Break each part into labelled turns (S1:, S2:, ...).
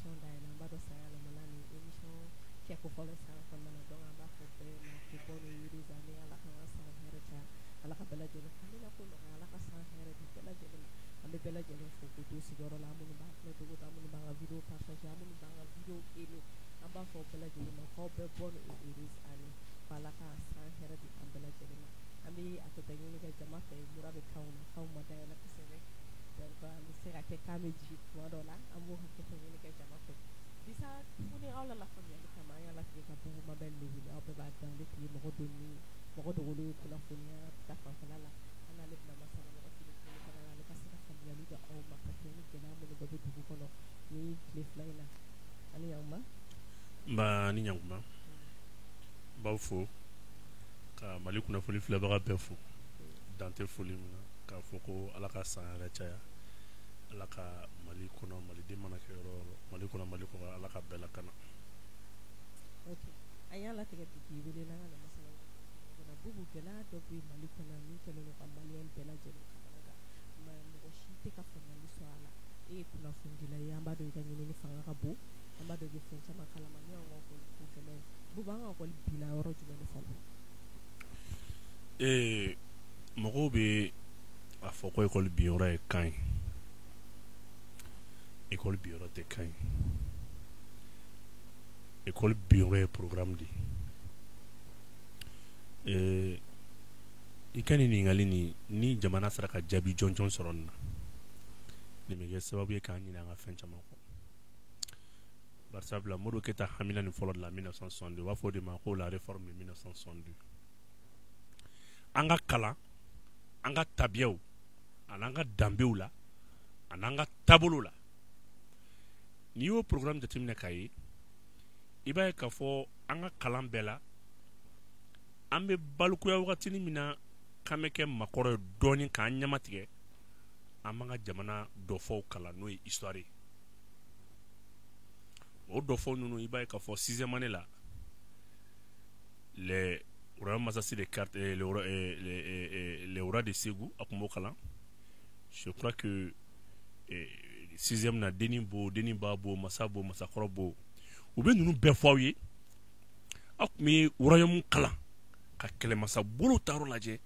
S1: Émission dayɛlɛ, an b'a dɔn san yɛlɛmana, ni émission kɛko fɔlɔ san kɔnɔna na. Donc an b'a fɔ bɛɛ ma ko bonne heureuse année. Ala k'an ka san hɛrɛ caya, Ala ka bɛɛ lajɛlen hamina ko nɔgɔya, Ala ka san hɛrɛ di bɛɛ lajɛlen ma. An bɛ bɛɛ lajɛlen fo k'u to sigiyɔrɔ la, an minnu b'an filɛ dogo don, an minnu b'an ka vidéo partager, an minnu b'an ka vidéo aimer, an b'a fɔ bɛɛ lajɛlen ma k'aw bɛɛ bonne et heureuse année, ko Ala ka san hɛrɛ di an bɛɛ lajɛlen ma. An bɛ a tɔ ɲini kɛ jama fɛ, mura bɛ kanw na, kanw ma dayɛlɛ kosɛbɛ, donc an bɛ se ka kɛ kan bɛ jigin tuma dɔ la, an b'o hakɛto ɲini kɛ jama fɛ. Bisa tuguni, aw la lafaamuyali kama, an y'a latigɛ ka Bubu Mabɛl de wele. Aw bɛɛ b'a dɔn, ale tun ye mɔgɔ donni, mɔgɔ dogolen ye kunnafoniya ta fanfɛla la. An n'ale bɛna masala wagati min kɔnɔna la, ale ka se ka faamuyali di aw ma ka kɛɲɛ ni gɛlɛya minnu bɛɛ bɛ dugu kɔnɔ ni tile 2 in na. Ani ɲankuma.
S2: Nba, ni ɲankuma. N b'aw fo ka Mali kunnafoni filɛbaga bɛɛ fo, dan tɛ foli min na, k'a fɔ ko Ala ka san yɛrɛ caya, Ala ka Mali kɔnɔ, maliden mana kɛ yɔrɔ o yɔrɔ, Mali kɔnɔ, Mali kɔnɔ, Ala ka bɛɛ lakana.
S1: Ok, an y'a latigɛ bi k'i wele n'an ka na masala kɔnɔ. Bubu, gɛlɛya dɔ bɛ Mali kɔnɔ min kɛlen don ka maliyɛn bɛɛ lajɛlen kamanagan, mɔgɔ si tɛ ka faamuyali sɔrɔ a la. E ye kunnafonidila ye, an b'a dɔn i ka ɲinini fanga ka bon, an b'a dɔn i bɛ fɛn caman kalama. Ni y'anw ka école ko gɛlɛn ye, Bubu, an ka école binna yɔrɔ jumɛn de fɔlɔ?
S2: Mɔgɔw bɛ a fɔ ko école binyɔrɔ ye kan ye. École binyɔrɔ tɛ kan ye, école binyɔrɔ ye programme de ye. I ka nin ɲininkali nin, ni jamana sera ka jaabi jɔnjɔn sɔrɔ nin na, nin bɛ kɛ sababu ye k'an ɲinɛ an ka fɛn caman kɔ. Barisabula Modibo Keyita hamina nin fɔlɔ de la 1962, u b'a fɔ o de ma ko la réforme de 1962. An ka kalan an ka tabiyaw ani an ka danbew la ani an ka taabolo la. N'i y'o programme jateminɛ k'a ye, i b'a ye k'a fɔ an ka kalan bɛɛ la, an bɛ balikuya wagatinin min na k'an bɛ kɛ makɔrɔ ye dɔɔnin k'an ɲɛma tigɛ, an b'an ka jamana dɔfɔw kalan, n'o ye histoire ye. O dɔfɔ ninnu, i b'a ye k'a fɔ sixième année la, les royaumes Massassi de carte, les rois de Ségou, a tun b'o kalan. Je crois que sixième na, denni bo, denni ba bo, masa bo, masakɔrɔ bo, u bɛ ninnu bɛɛ fɔ aw ye. Aw tun bɛ royaume kalan ka kɛlɛmasa bolo taayɔrɔ lajɛ.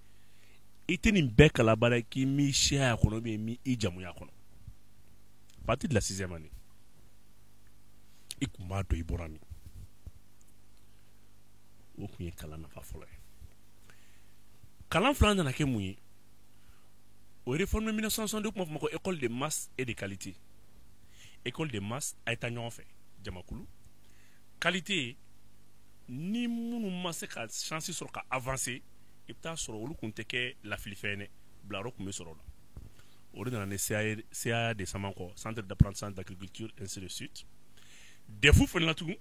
S2: I tɛ nin bɛɛ kalan baara k'i m'i siya kɔnɔ ou bien i jamuya kɔnɔ. À partir de la sixième année, i tun b'a dɔn i bɔra min. O tun ye kalan nafa fɔlɔ ye. Kalan filanan nana kɛ mun ye? O réforme 1962 tun b'a fɔ ma ko école de masse et de qualité. École de masse, a ye taa ɲɔgɔn fɛ jamakulu. Qualité, ni minnu ma se ka chance sɔrɔ ka avancer, i bɛ taa sɔrɔ olu tun tɛ kɛ lafilifɛn ye dɛ, bilayɔrɔ tun bɛ sɔrɔ o la. O de nana ni CAA de Samankɔ, centre d'apprentissage d'agriculture, ainsi de suite. DEF fana la tugun,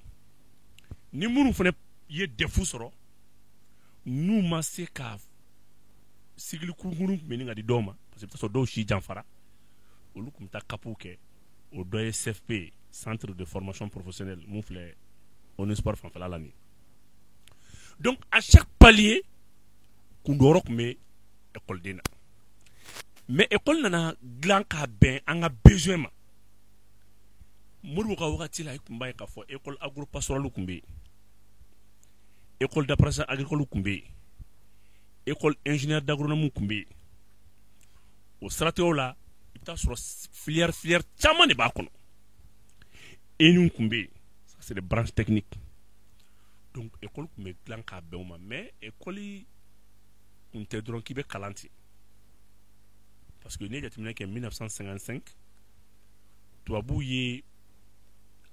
S2: ni minnu fana ye DEF sɔrɔ, n'u ma se ka cycle kunkurun tun bɛ ɲini ka di dɔw ma, parce que i bɛ taa sɔrɔ dɔw si janfara, olu tun bɛ taa CAP kɛ. O dɔ ye CFP, centre de formation professionnelle, mun filɛ Omnisport fanfɛla la nin. Donc à chaque palier, kundɔrɔ tun bɛ ekɔliden na. Mais école nana dilan k'a bɛn an ka besoin ma. Modibo ka wagati la, i tun b'a ye k'a fɔ école agro-pastorale tun bɛ yen, école d'apprentissage agricole tun bɛ yen, école ingénieur d'agronomie tun bɛ yen. O siratigɛw la, i bɛ taa sɔrɔ filière caman de b'a kɔnɔ. ENIM tun bɛ yen, ça c'est des branches techniques. Donc école tun bɛ dilan k'a bɛn o ma. Mais école tun tɛ dɔrɔn k'i bɛ kalan ten, parce que n'i ye jateminɛ kɛ, 1955, tubabuw ye,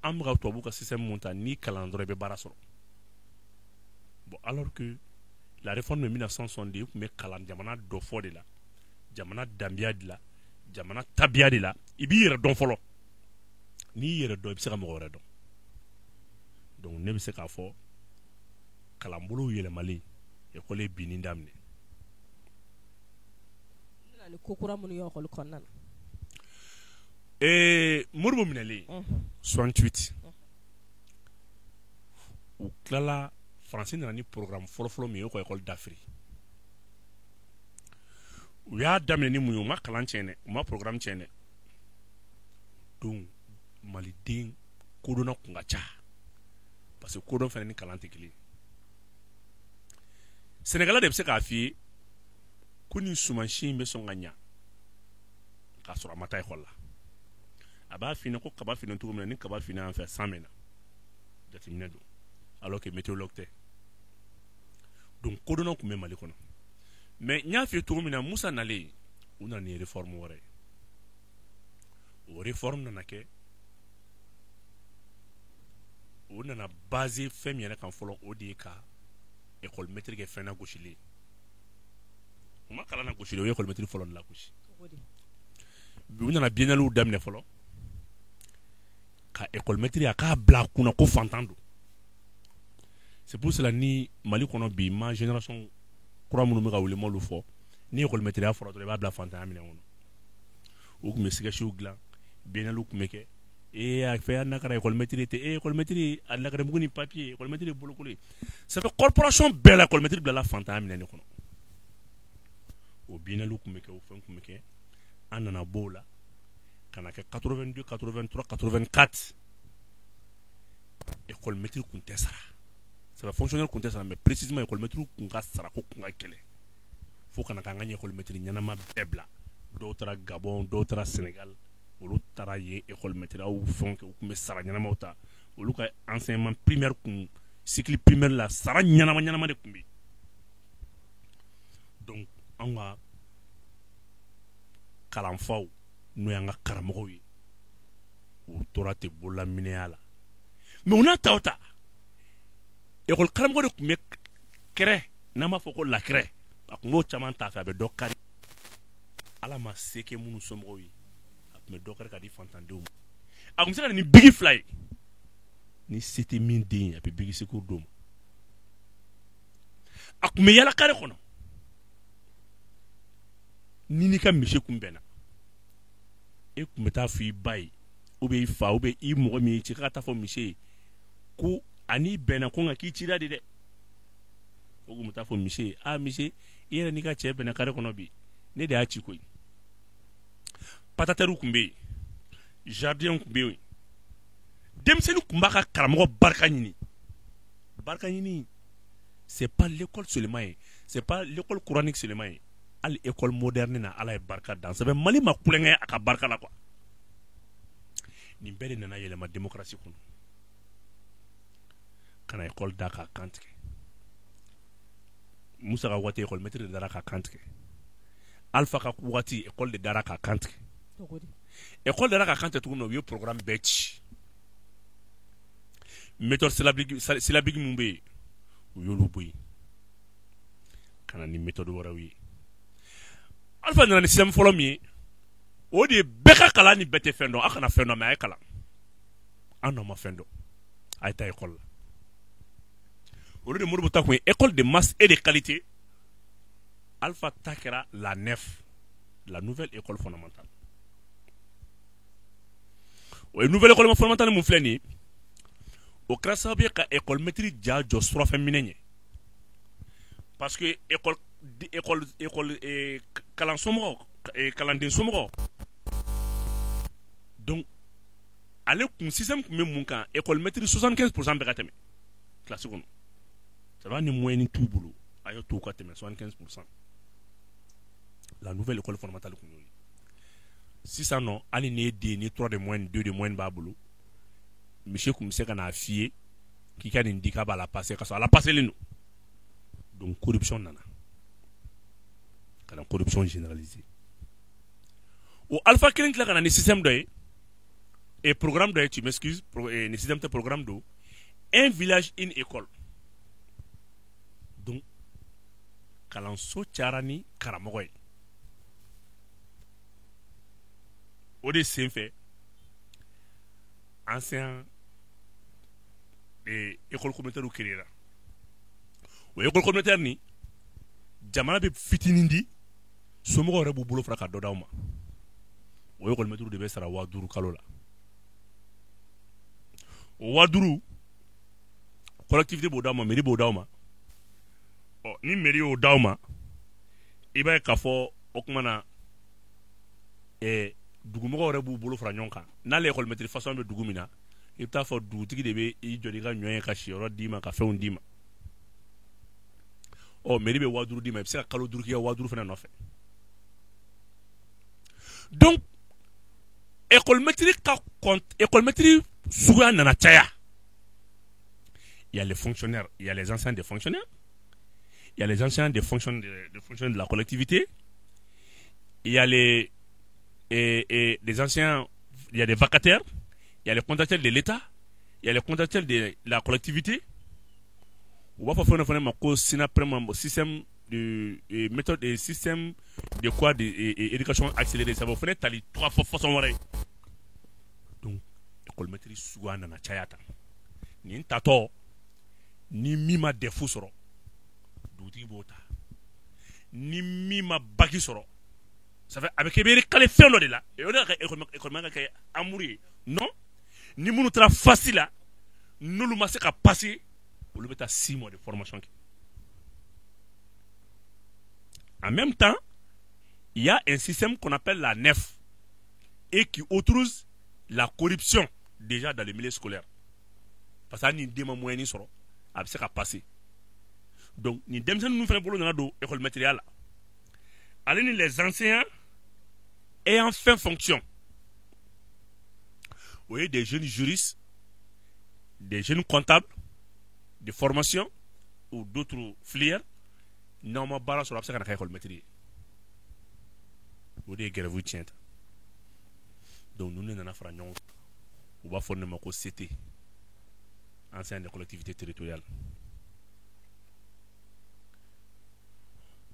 S2: an bɛ ka tubabuw ka système mun ta, n'i kalan dɔrɔn i bɛ baara sɔrɔ. Bon, alors que la réforme de 1962 tun bɛ kalan jamana dɔfɔ de la, jamana danbeya de la, jamana tabiya de la. I b'i yɛrɛ dɔn fɔlɔ. N'i y'i yɛrɛ dɔn, i bɛ se ka mɔgɔ wɛrɛ dɔn. Donc ne bɛ se k'a fɔ kalanbolow yɛlɛmalen, école ye binni daminɛ.
S1: Ni ko kura minnu ye école kɔnɔna na?
S2: Modibo minɛlen 68, u tilala, Faransi nana ni programme fɔlɔfɔlɔ min ye, o ka école dafiri. U y'a daminɛ ni mun ye? U ma kalan tiɲɛ dɛ, u ma programme tiɲɛ dɛ. Donc maliden Kodɔnna kun ka ca, parce que kodɔn fana ni kalan tɛ kelen ye. Sɛnɛkɛla de bɛ se k'a f'i ye ko nin sumansi in bɛ sɔn ka ɲa k'a sɔrɔ a ma taa ekɔli la. A b'a f'i ɲɛna ko kaba finna cogo min na, ni kaba finna an fɛ, san bɛ na, jateminɛ don, alors que météorologue tɛ. Donc kodɔnnaw tun bɛ Mali kɔnɔ. Mais n y'a f'i ye cogo min na, Musa nalen, u nana ni réforme wɛrɛ ye. O réforme nana kɛ, o nana basé fɛn min yɛrɛ kan fɔlɔ, o de ye ka école maître kɛ fɛn lagosilen ye. U ma kalan lagosilen, o ye école maître fɔlɔ de lagosi. U nana biennalew daminɛ fɔlɔ ka école maître a k'a bila a kunna ko fantan don. C'est pour cela ni Mali kɔnɔ bi, ma génération kura minnu bɛ ka wuli, m'olu fɔ. Ni école maître ya fɔra dɔrɔn, i b'a bila fantanya minɛn kɔnɔ. U tun bɛ sketchw dilan, biennalew tun bɛ kɛ. Ee, a fɛ n'a kɛra école maître tɛ, ee, école maître a lakɛrɛmugu ni papier, école maître ye bolokoli ye. Ça fait corporation bɛɛ la, école maître bilala fantanya minɛn de kɔnɔ. O biennalew tun bɛ kɛ, o fɛn tun bɛ kɛ. An nana bɔ o la ka na kɛ 82, 83, 84, école maître tun tɛ sara. Ça fait fonctionnaire tun tɛ sara, mais précisément école maître tun ka sara ko tun ka gɛlɛn, fo kana k'an ka école maître ɲɛnama bɛɛ bila. Dɔw taara Gabon, dɔw taara Sénégal, olu taara yen école maître fɛnw kɛ, u tun bɛ sara ɲɛnamaw ta. Olu ka enseignement primaire kun, cycle primaire la, sara ɲɛnama ɲɛnama de tun bɛ yen. Donc an ka kalanfaw, n'o y'an ka karamɔgɔw ye, u tora ten bololaminɛya la. Mais o n'a ta o ta, école karamɔgɔ de tun bɛ kɛrɛ, n'an b'a fɔ ko lakɛrɛ, a tun b'o caman ta fɛ, a bɛ dɔ kari. Ala ma se kɛ minnu somɔgɔw ye, a tun bɛ dɔ kari ka di fantandenw ma. A tun bɛ se ka na ni bigi fila ye, ni se tɛ min den ye, a bɛ bigi secours d'o ma. A tun bɛ yala kare kɔnɔ, ni n'i ka misi kun bɛnna, e tun bɛ taa fɔ i ba ye ou bien i fa ou bien i mɔgɔ min y'i ci k'a ka taa fɔ misi ye ko ani bɛnna ko nka k'i cira de dɛ. O tun bɛ taa fɔ misi ye: a misi, i yɛrɛ n'i ka cɛ bɛnna kare kɔnɔ bi, ne de y'a ci koyi. Patatɛriw tun bɛ yen, jardin tun bɛ yen. Denmisɛnnin tun b'a ka karamɔgɔ barika ɲini. Barika ɲini, c'est pas l'école seulement ye, c'est pas l'école coranique seulement ye, hali école moderne na, Ala ye barika dan. C'est Mali ma kulonkɛ a ka barika la quoi. Nin bɛɛ de nana yɛlɛma démocratie kɔnɔ, ka na école da k'a kan tigɛ. Musa ka waati, école maître de dara k'a kan tigɛ. Alpha ka waati, école de dara k'a kan tigɛ. École dara k'a kan tigɛ cogo min na, u ye programme bɛɛ ci. Méthode syllabique mun bɛ yen, u y'olu bɔ yen ka na ni méthode wɛrɛw ye. Alpha nana ni système fɔlɔ min ye, o de ye bɛɛ ka kalan ni bɛɛ tɛ fɛn dɔn. A kana fɛn dɔn, mais a ye kalan. An n'aw ma fɛn dɔn, a ye taa école la. Olu de Modibo ta kun ye école de masse et de qualité. Alpha ta kɛra la NEF, la nouvelle école fondamentale. O ye nouvelle école fondamentale mun filɛ nin ye, o kɛra sababu ye ka école maître ja jɔ surafɛn minɛ ɲɛ, parce que école kalan somɔgɔ, kalanden somɔgɔ. Donc ale kun système tun bɛ mun kan? École maître 75% bɛɛ ka tɛmɛ classe kɔnɔ. Ça va, ni moyenne t'u bolo, a y'o t'u ka tɛmɛ 75%. La nouvelle école fondamentale kun y'o ye. Sisan nɔ, hali n'i ye den ni 3 de moyenne, 2 de moyenne b'a bolo, monsieur kun bɛ se ka n'a f'i ye k'i ka nin di, k'a b'a la passer, ka sɔrɔ a la passelen don. Donc corruption nana ka na, corruption généralisée. O Alpha kelen tila ka na ni système dɔ ye et programme dɔ ye, tu m'excuses, ni système tɛ, programme don: un village, une école. Donc kalanso cayara ni karamɔgɔ ye. O de senfɛ, enseignant école communautaire créera. O école communautaire ni jamana bɛ fitinin di, somɔgɔw yɛrɛ b'u bolo fara ka dɔ d'aw ma. O école maître de bɛ sara 5000 kalo la. O 5000, collectivité b'o d'aw ma, mairie b'o d'aw ma. Ɔ, ni mairie y'o d'aw ma, i b'a ye k'a fɔ o tuma na dugumɔgɔw yɛrɛ b'u bolo fara ɲɔgɔn kan. N'ale école maître façon bɛ dugu min na, I bɛ taa fɔ dugutigi de bɛ i jɔ n'i ka ɲɔ ye ka siyɔrɔ d'i ma, ka fɛnw d'i ma. Ɔ, mairie bɛ 5000 d'i ma, i bɛ se ka kalo 5 k'i ka 5000 fana nɔfɛ. Donc école maître ka école maître suguya nana caya. Il y a les fonctionnaires, il y a les anciens des fonctionnaires, il y a les anciens des fonctionnaires de, fonctionnaires de la collectivité, il y a les et des anciens, il y a des vacataires, il y a les contractuels de l'État, il y a les contractuels de la collectivité. U b'a fɔ fɛn dɔ fana ma ko SINAPREM, système de méthode de système de quoi, de éducation accélérée. Ça o fana tali tɔgɔ fɔ façon wɛrɛ ye. Donc école maître suguya nana caya tan. Nin tatɔ ni min ma DEF sɔrɔ, dugutigi b'o ta. Ni min ma bac sɔrɔ, ça fait a bɛ kɛ bɛ kale fɛn dɔ de la. O de ka école ka kɛ amour ye. Non, ni minnu taara FAST la, n'olu ma se ka passer, olu bɛ taa 6 mois de formation kɛ. En même temps, il y a un système qu'on appelle la NEF et qui autorise la corruption déjà dans le milieu scolaire. Parce que ni den ma moyen sɔrɔ, a bɛ se ka passer. Donc ni denmisɛnnin ninnu fana bolo nana don école maître la, ale ni les enseignants ayant fait fonction, o ye des jeunes juristes, des jeunes comptables de formation ou d'autres filières. N'aw ma baara sɔrɔ, a bɛ se ka na kɛ école maître ye. O de ye grève tiɲɛ ta. Donc ninnu de nana fara ɲɔgɔn kan, u b'a fɔ ne ma ko CT, ancien des collectivités territoriales.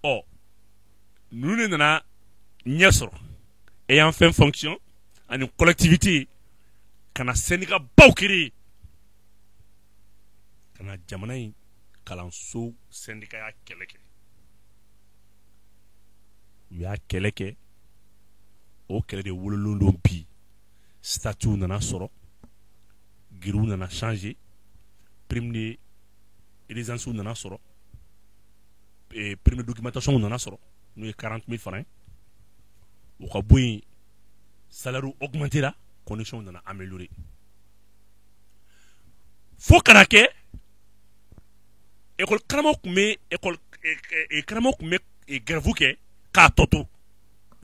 S2: Ɔ, ninnu de nana ɲɛ sɔrɔ ayant fait fonction ani collectivité ka na syndicat baw créer, ka na jamana in kalanso syndicat ya kɛlɛ kɛ. U y'a kɛlɛ kɛ, o kɛlɛ de wololen don bi. Statut nana sɔrɔ, grille nana changer, prime de résidence nana sɔrɔ, prime de documentation nana sɔrɔ, n'o ye 40 000 francs. O ka bɔ yen, salaire augmenté la, condition nana améliorer, fo kana kɛ école karamɔgɔ tun bɛ école karamɔgɔ tun bɛ grève kɛ k'a tɔ to.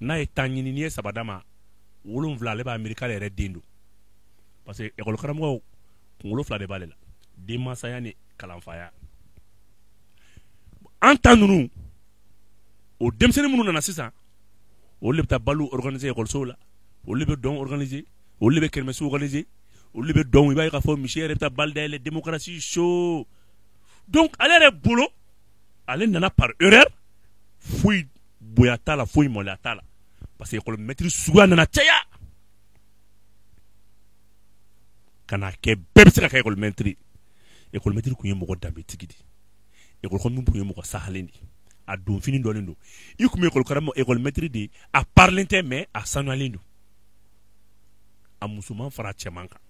S2: N'a ye 10 ɲini, n'i ye 3 d'a ma, 7, ale b'a miiri k'ale yɛrɛ den don. Parce que école karamɔgɔ kunkolo fila de b'ale la, denmansaya ni kalanfaya. An ta ninnu, o denmisɛnnin minnu nana sisan, olu de bɛ taa baliw organiser ekɔlisow la, olu de bɛ dɔn organiser, olu de bɛ kermesse organiser, olu de bɛ dɔn. I b'a ye k'a fɔ misi yɛrɛ bɛ taa bal dayɛlɛ, démocratie chaud. Donc ale yɛrɛ bolo, ale nana par erreur, foyi bonya t'a la, foyi maloya t'a la, parce que école maître suguya nana caya ka na kɛ bɛɛ bɛ se ka kɛ école maître. École maître tun ye mɔgɔ danbetigi de ye, école tun ye mɔgɔ sahalen de ye, a donfini dɔnnen don. I tun bɛ école karamɔgɔ, école maître de ye, a parlen tɛ, mais a sanuyalen don, a musoman fara cɛman kan,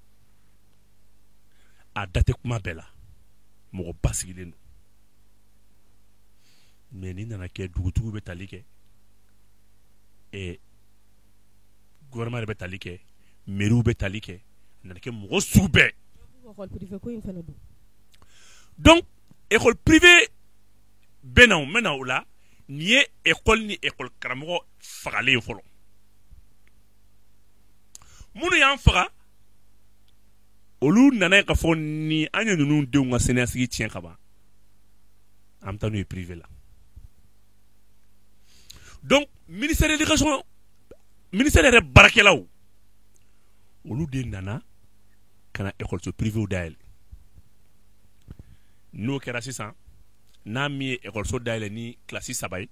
S2: a da tɛ kuma bɛɛ la, mɔgɔ basigilen don. Mais ni nana kɛ dugutigiw bɛ tali kɛ, gouvernement yɛrɛ bɛ tali kɛ, mairie bɛ tali kɛ, a nana kɛ mɔgɔ sugu bɛɛ.
S1: École privée ko in fana don.
S2: Donc école privée bɛ na, o mɛ na o la, nin ye école ni école karamɔgɔ fagalen ye fɔlɔ. Minnu y'an faga, olu nana ye k'a fɔ ni an ye ninnu denw ka siniɲɛsigi tiɲɛ ka ban, an bɛ taa n'u ye privé la. Donc ministère de l'éducation, ministère yɛrɛ baarakɛlaw, olu de nana ka na école privéw dayɛlɛ. N'o kɛra sisan, n'a min ye école dayɛlɛ ni kilasi 3 ye,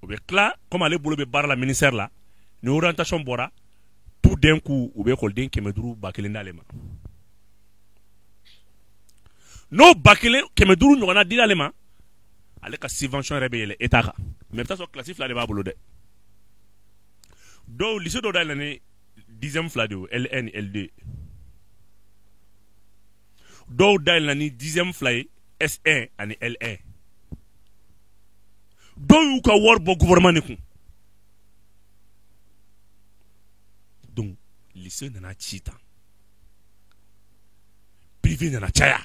S2: o bɛ tila, comme ale bolo bɛ baara la ministère la, ni orientation bɔra, tout d'un coup u bɛ ekɔliden 500, 1000 d'ale ma. N'o 1000, 500 ɲɔgɔnna dir'ale ma, ale ka subvention yɛrɛ bɛ yɛlɛ état kan. Mais i bɛ taa sɔrɔ kilasi 2 de b'a bolo dɛ. Dɔw lycée dɔw dayɛlɛ ni dixième 2 de ye, L1 ni L2. Dɔw dayɛlɛ ni dixième 2 ye, S1 ani L1. Dɔw y'u ka wari bɔ gouvernement de kun. Donc lycée nana ci tan. Privé nana caya,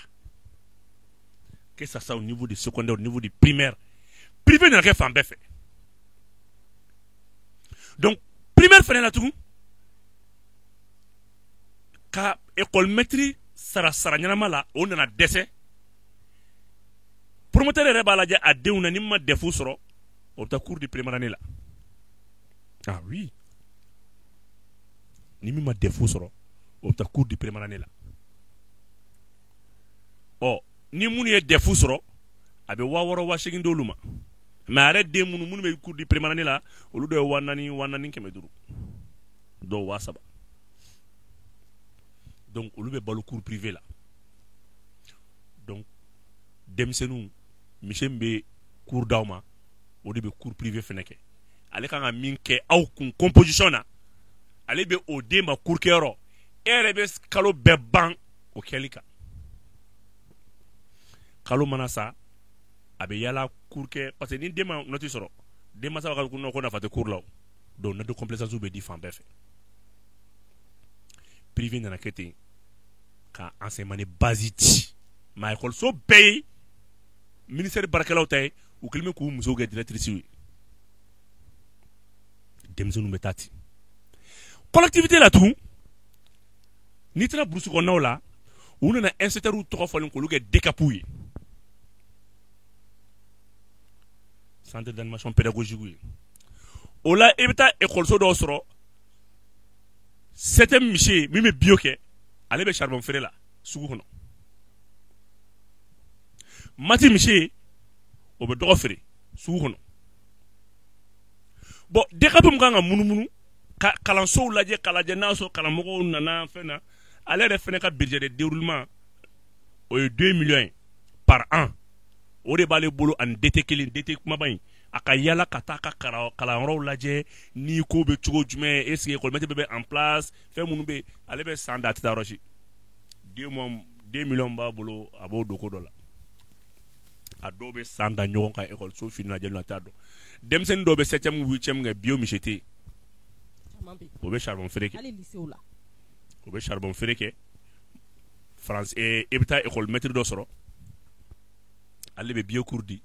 S2: que ça soit au niveau du secondaire, au niveau du primaire, privé nana kɛ fan bɛɛ fɛ. Donc primaire fɛnɛ la tugun, ka école maître sara sara ɲɛnama la, o nana dɛsɛ. Promoteur yɛrɛ b'a lajɛ a denw na, ni ma DEF sɔrɔ, o bɛ taa cours de première année la. Ah oui, ni min ma DEF sɔrɔ, o bɛ taa cours de première année la. Ɔ, ni minnu ye DEF sɔrɔ, a bɛ 6000, 8000 d'olu ma. Mais a yɛrɛ den minnu bɛ cours de première année la, olu dɔw ye 4000, 4500, dɔw 3000. Donc olu bɛ balo cours privé la. Donc denmisɛnninw, monsieur min bɛ cours d'aw ma, o de bɛ cours privé fɛnɛ kɛ. Ale kan ka min kɛ aw kun composition na, ale bɛ o den ma cours kɛyɔrɔ, e yɛrɛ bɛ kalo bɛɛ ban o kɛli kan. Kalo mana sa, a bɛ yala cours kɛ, parce que ni den ma note sɔrɔ, denmansa b'a fɔ ko nafa tɛ cours la o. Donc note de complaisance bɛ di fan bɛɛ fɛ. Privé nana kɛ ten ka enseignement de base ci, mais école bɛɛ ye ministère baarakɛlaw ta ye, u kɛlen bɛ k'u musow kɛ directrice ye. Denmisɛnninw bɛ taa ten. Collectivité la tugun, n'i taara brousse kɔnɔnaw la, u nana inspecteurs tɔgɔ fɔlen k'olu kɛ DCAP ye, centre d'animation pédagogique ye. O la, i bɛ taa école dɔw sɔrɔ, septième monsieur min bɛ bio kɛ, ale bɛ charbon feere la sugu kɔnɔ. Maths monsieur, o bɛ dɔgɔ feere sugu kɔnɔ. Bon, DCAP min kan ka munumunu ka kalansow lajɛ, k'a lajɛ n'a sɔrɔ karamɔgɔw nana fɛn na, ale yɛrɛ fɛnɛ ka budget de déroulement, o ye 2 millions ye par an. O de b'ale bolo, ani DT kelen, DT kumaba in, a ka yala ka taa ka kalanyɔrɔw lajɛ ni ko bɛ cogo jumɛn, est ce que école maître bɛɛ bɛ en place, fɛn minnu bɛ yen. Ale bɛ san da, a tɛ taa yɔrɔ si. 2 mois, 2 millions b'a bolo, a b'o don ko dɔ la. A dɔw bɛ san da ɲɔgɔn kan école so fini lajɛli la, a t'a dɔn. Denmisɛnnin dɔw bɛ septième, huitième kɛ, bio monsieur tɛ yen, o bɛ charbon feere kɛ, o bɛ charbon feere kɛ. France, i bɛ taa école maître dɔ sɔrɔ, ale bɛ bio cours di,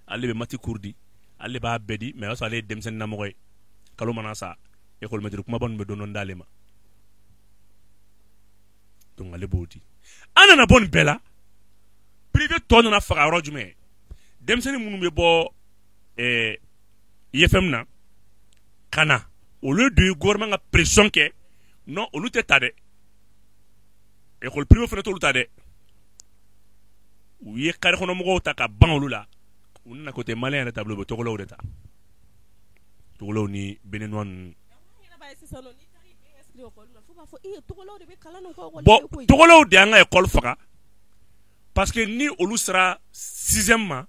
S2: ale bɛ maths cours di, ale b'a bɛɛ di, mais o y'a sɔrɔ ale ye denmisɛnnin namɔgɔ ye. Kalo mana sa, école maître kumaba ninnu bɛ dɔɔnin dɔɔnin d'ale ma, donc ale b'o di. An nana bɔ nin bɛɛ la, privé tɔ nana faga yɔrɔ jumɛn? Denmisɛnnin minnu bɛ bɔ IFM na ka na, olu de ye gouvernement ka pression kɛ. Non, olu tɛ ta dɛ, école privée fana t'olu ta dɛ. U ye carré kɔnɔ mɔgɔw ta ka ban olu la. U nana côté malien yɛrɛ taabolo, u bɛ togolaw de ta, togolaw ni béninois ninnu. Bon, togolaw de y'an ka école faga, parce que ni olu sera sixième ma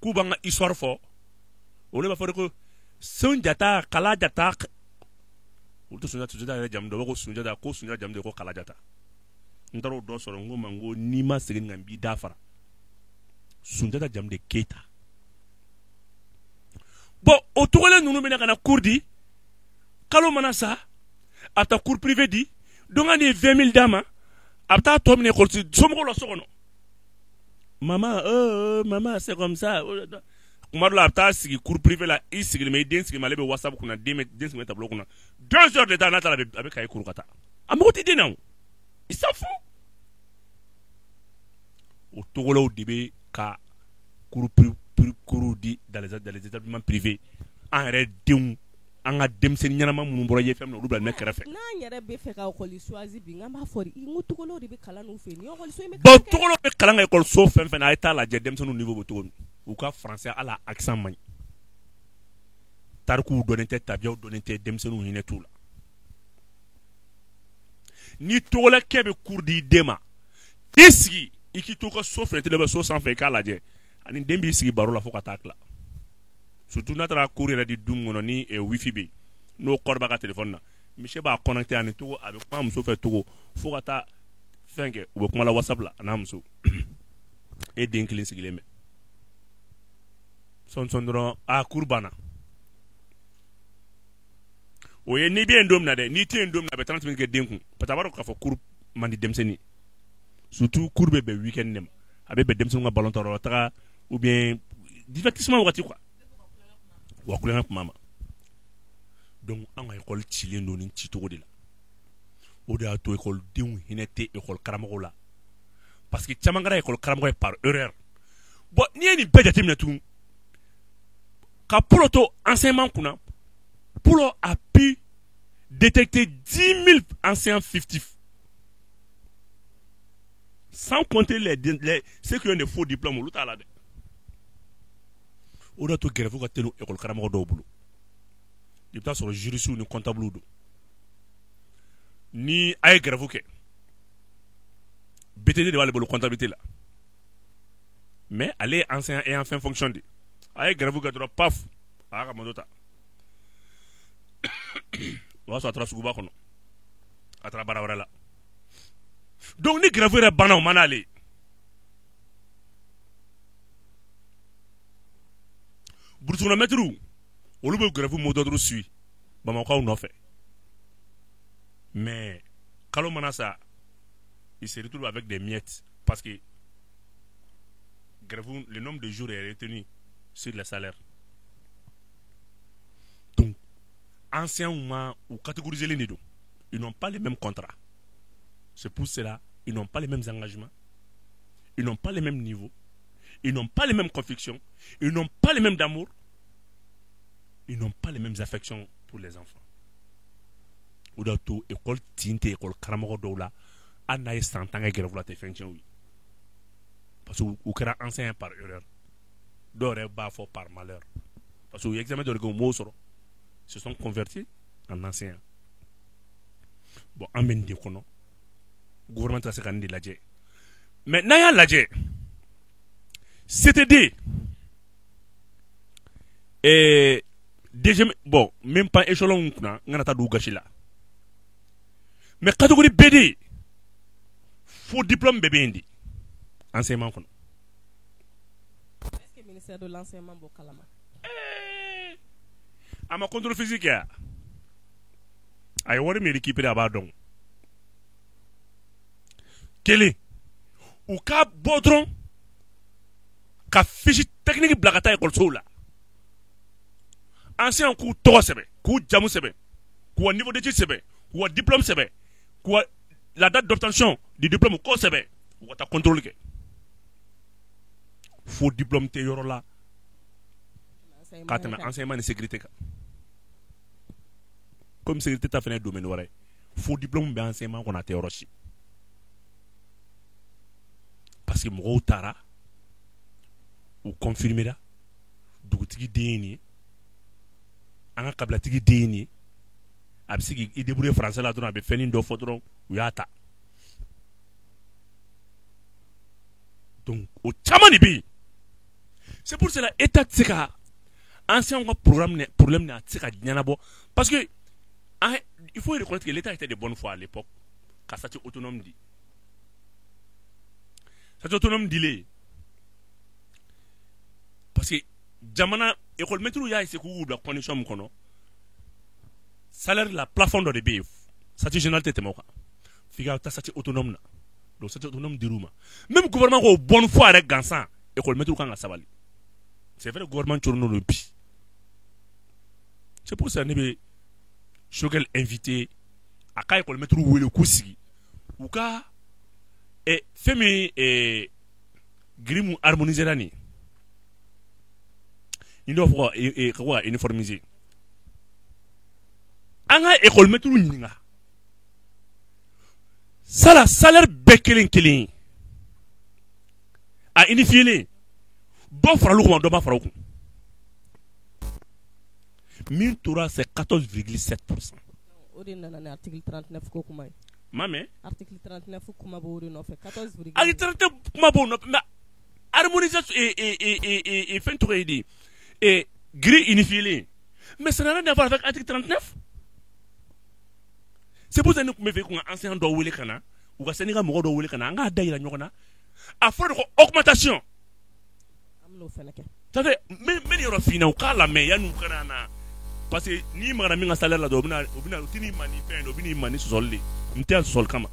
S2: k'u b'an ka histoire fɔ, olu b'a fɔ de ko Sunjata, Kalajata. Olu tɛ Sunjata, Sunjata yɛrɛ jamu dɔn, u b'a fɔ ko Sunjata, ko Sunjata jamu de ko Kalajata. N taara o dɔ sɔrɔ, n ko ma, n ko n'i ma segin kan, n b'i da fara. Sunjata jamu de Keyita. Bon, o tɔgɔlen ninnu bɛna ka na cours di, kalo mana sa, a bɛ taa cours privé di. Donc hali ni ye 20 000 d'a ma, a bɛ taa tɔ minɛ école somɔgɔw la so kɔnɔ. Maman, oh, maman, c'est comme ça. Kuma dɔ la, a bɛ taa sigi cours privé la, i sigilen bɛ, i den sigilen bɛ, ale bɛ WhatsApp kunna, den bɛ, den sigilen bɛ tableau kunna. 2 heures de temps, n'a taara, a bɛ cahier kuru ka taa. A mago tɛ den na o, il s'en fout. O togolaw de bɛ ka cours di dans les établissements privés. An yɛrɛ denw, an ka denmisɛnnin ɲɛnama minnu bɔra ye fɛn min na, olu bila ne kɛrɛfɛ.
S1: N'an yɛrɛ bɛ fɛ ka école choisi bi, n b'a fɔ de, n ko togolaw de bɛ kalan n'u fɛ yen, ni école in bɛ.
S2: Bon, togolaw bɛ kalan kɛ école so fɛn fɛn na, a ye taa lajɛ denmisɛnninw niveau bɛ cogo min. U ka français, hali accent man ɲi, tarikuw dɔnnen tɛ, tabiyaw dɔnnen tɛ, denmisɛnninw hinɛ t'u la. Ni togolakɛ bɛ cours di den ma, t'i sigi i k'i to ka so fenêtre bɛ so sanfɛ, i k'a lajɛ, ani den b'i sigi baro la fo ka taa tila. Surtout n'a taara cours yɛrɛ di du min kɔnɔ, ni wifi bɛ yen, n'o kɔrɔ b'a ka téléphone na, monsieur b'a connecté ani togo, a bɛ kuma muso fɛ togo fo ka taa fɛn kɛ, u bɛ kuma la WhatsApp la a n'a muso. E den kelen sigilen bɛ sɔn sɔn dɔrɔn, a cours banna. O ye n'i bɛ yen don min na dɛ, n'i tɛ yen don min na, a bɛ 30 minutes kɛ den kun, parce que a b'a dɔn k'a fɔ cours man di denmisɛnnin ye. Surtout cours bɛ bɛn week-end de ma, a bɛ bɛn denmisɛnninw ka ballon ta taga ou bien divertissement wagati quoi, wa kulonkɛ kuma ma. Donc an ka école cilen don nin cicogo de la. O de y'a to école denw hinɛ tɛ école karamɔgɔw la, parce que caman kɛra école karamɔgɔ ye par erreur. Bon, n'i ye nin bɛɛ jateminɛ tugun ka Polo to enseignement kunna, Polo a pu détecter 10 000 enseignants fictifs, sans compter les ceux qui ont des faux diplômes. Olu t'a la dɛ. O de y'a to grève ka teli école karamɔgɔ dɔw bolo. I bɛ taa sɔrɔ juristes ni comptables don. Ni a ye grève kɛ, BTD de b'ale bolo comptabilité la, mais ale ye enseignant ayant fait fonction de. A ye grève kɛ dɔrɔn, paf, a y'a ka moto ta. O y'a sɔrɔ a taara suguba kɔnɔ, a taara baara wɛrɛ la. Donc ni grève yɛrɛ banna, o ma n'ale ye. Brousse kɔnɔ mɛtiriw, olu bɛ grève mot d'ordre suit Bamakɔkaw nɔfɛ, mais kalo mana sa, il se retrouve avec des miettes, parce que grève, le nombre de jours est retenu sur les salaires. Donc anciens ma ou catégoriser les deux, ils n'ont pas les mêmes contrats. C'est pour cela ils n'ont pas les mêmes engagements, ils n'ont pas les mêmes niveaux, ils n'ont pas les mêmes convictions, ils n'ont pas les mêmes d'amour, ils n'ont pas les mêmes affections pour les enfants. O de y'a to école tin tɛ école karamɔgɔ dɔw la, hali n'a ye san 10 kɛ grève la, a tɛ fɛn tiɲɛ u ye, parce que u kɛra enseignant par erreur. Dɔw yɛrɛ b'a fɔ par malheur, parce que u ye examen dɔ de kɛ, u m'o sɔrɔ, se sont convertis en enseignants. Bon, an bɛ nin de kɔnɔ. Gouvernement tɛ se ka nin de lajɛ. Mais n'an y'a lajɛ, CTD deuxième, bon, même pas échelon kunna, n kana taa don u gasi la, mais catégorie BD, faux diplôme bɛɛ bɛ yen de enseignement kɔnɔ.
S1: Est-ce que ministère de l'enseignement b'o kalama?
S2: A ma contrôle physique kɛ, a ye wari min récupéré, a b'a dɔn. Kelen, u ka bɔ dɔrɔn ka fiche technique bila ka taa ekɔlisow la, enseignant k'u tɔgɔ sɛbɛn, k'u jamu sɛbɛn, k'u ka niveau d'étude sɛbɛn, k'u ka diplôme sɛbɛn, k'u ka la date d'obtention du diplôme k'o sɛbɛn, u ka taa contrôle kɛ. Faux diplôme tɛ yɔrɔ la k'a tɛmɛ enseignement ni sécurité kan. Comme sécurité ta fana ye domaine wɛrɛ ye, faux diplôme bɛ enseignement kɔnɔ, a tɛ yɔrɔ si, parce que mɔgɔw taara u confirmera dugutigi den ye nin ye, an ka kabilatigi den ye nin ye, a bɛ se k'i débrouiller français la dɔrɔn, a bɛ fɛnnin dɔ fɔ dɔrɔn, u y'a ta. Donc o caman de bɛ yen. C'est pour cela État tɛ se ka enseignants ka problème a tɛ se ka ɲɛnabɔ, parce que il faut reconnaître que l'État était de bonne foi à l'époque ka statut autonome di. Statut autonome dilen, parce que jamana école maître y'a essayé k'u bila condition min kɔnɔ, salaire la, plafond dɔ de bɛ yen, statut général tɛ tɛmɛ o kan, f'i ka taa statut autonome na. Donc statut autonome dir'u ma. Même gouvernement ko bonne foi yɛrɛ gansan, école maître kan ka sabali. C'est vrai, gouvernement coronnen don bi. C'est pour ça ne bɛ Choguel invité a ka école maître wele k'u sigi, u ka fɛn min grille mun harmoniser la nin, ni dɔw fɔ ka ko ka uniformiser, an ka école maître ɲininka sala salaire bɛɛ kelen kelen ye, a unifié, dɔ faral'u kun, dɔ ma fara u kun. Min tora, c'est 14,7%.
S1: O de nana ni article 39 ko kuma ye.
S2: Ma mɛn.
S1: Article 39 kuma b'o de nɔfɛ, 14.
S2: Article 39 kuma b'o nɔfɛ, mais harmonisation fɛn tɔgɔ ye di, grille unifiée, mais ça n'a rien à voir avec article 39. C'est pour ça ne tun bɛ fɛ k'u ka enseignant dɔw wele ka na, u ka syndicat mɔgɔ dɔw wele ka na, an k'a da yira ɲɔgɔn na. A fɔra de ko augmentation.
S1: An bɛn'o fana kɛ.
S2: Ça fait n bɛ nin yɔrɔ f'i ɲɛna, u k'a lamɛn yanni u kana na, parce que n'i magara min ka salaire la dɔrɔn, u bɛna u tɛn'i ma ni fɛn ye, u bɛn'i ma ni sɔsɔli de. N tɛ yan sɔsɔli kama.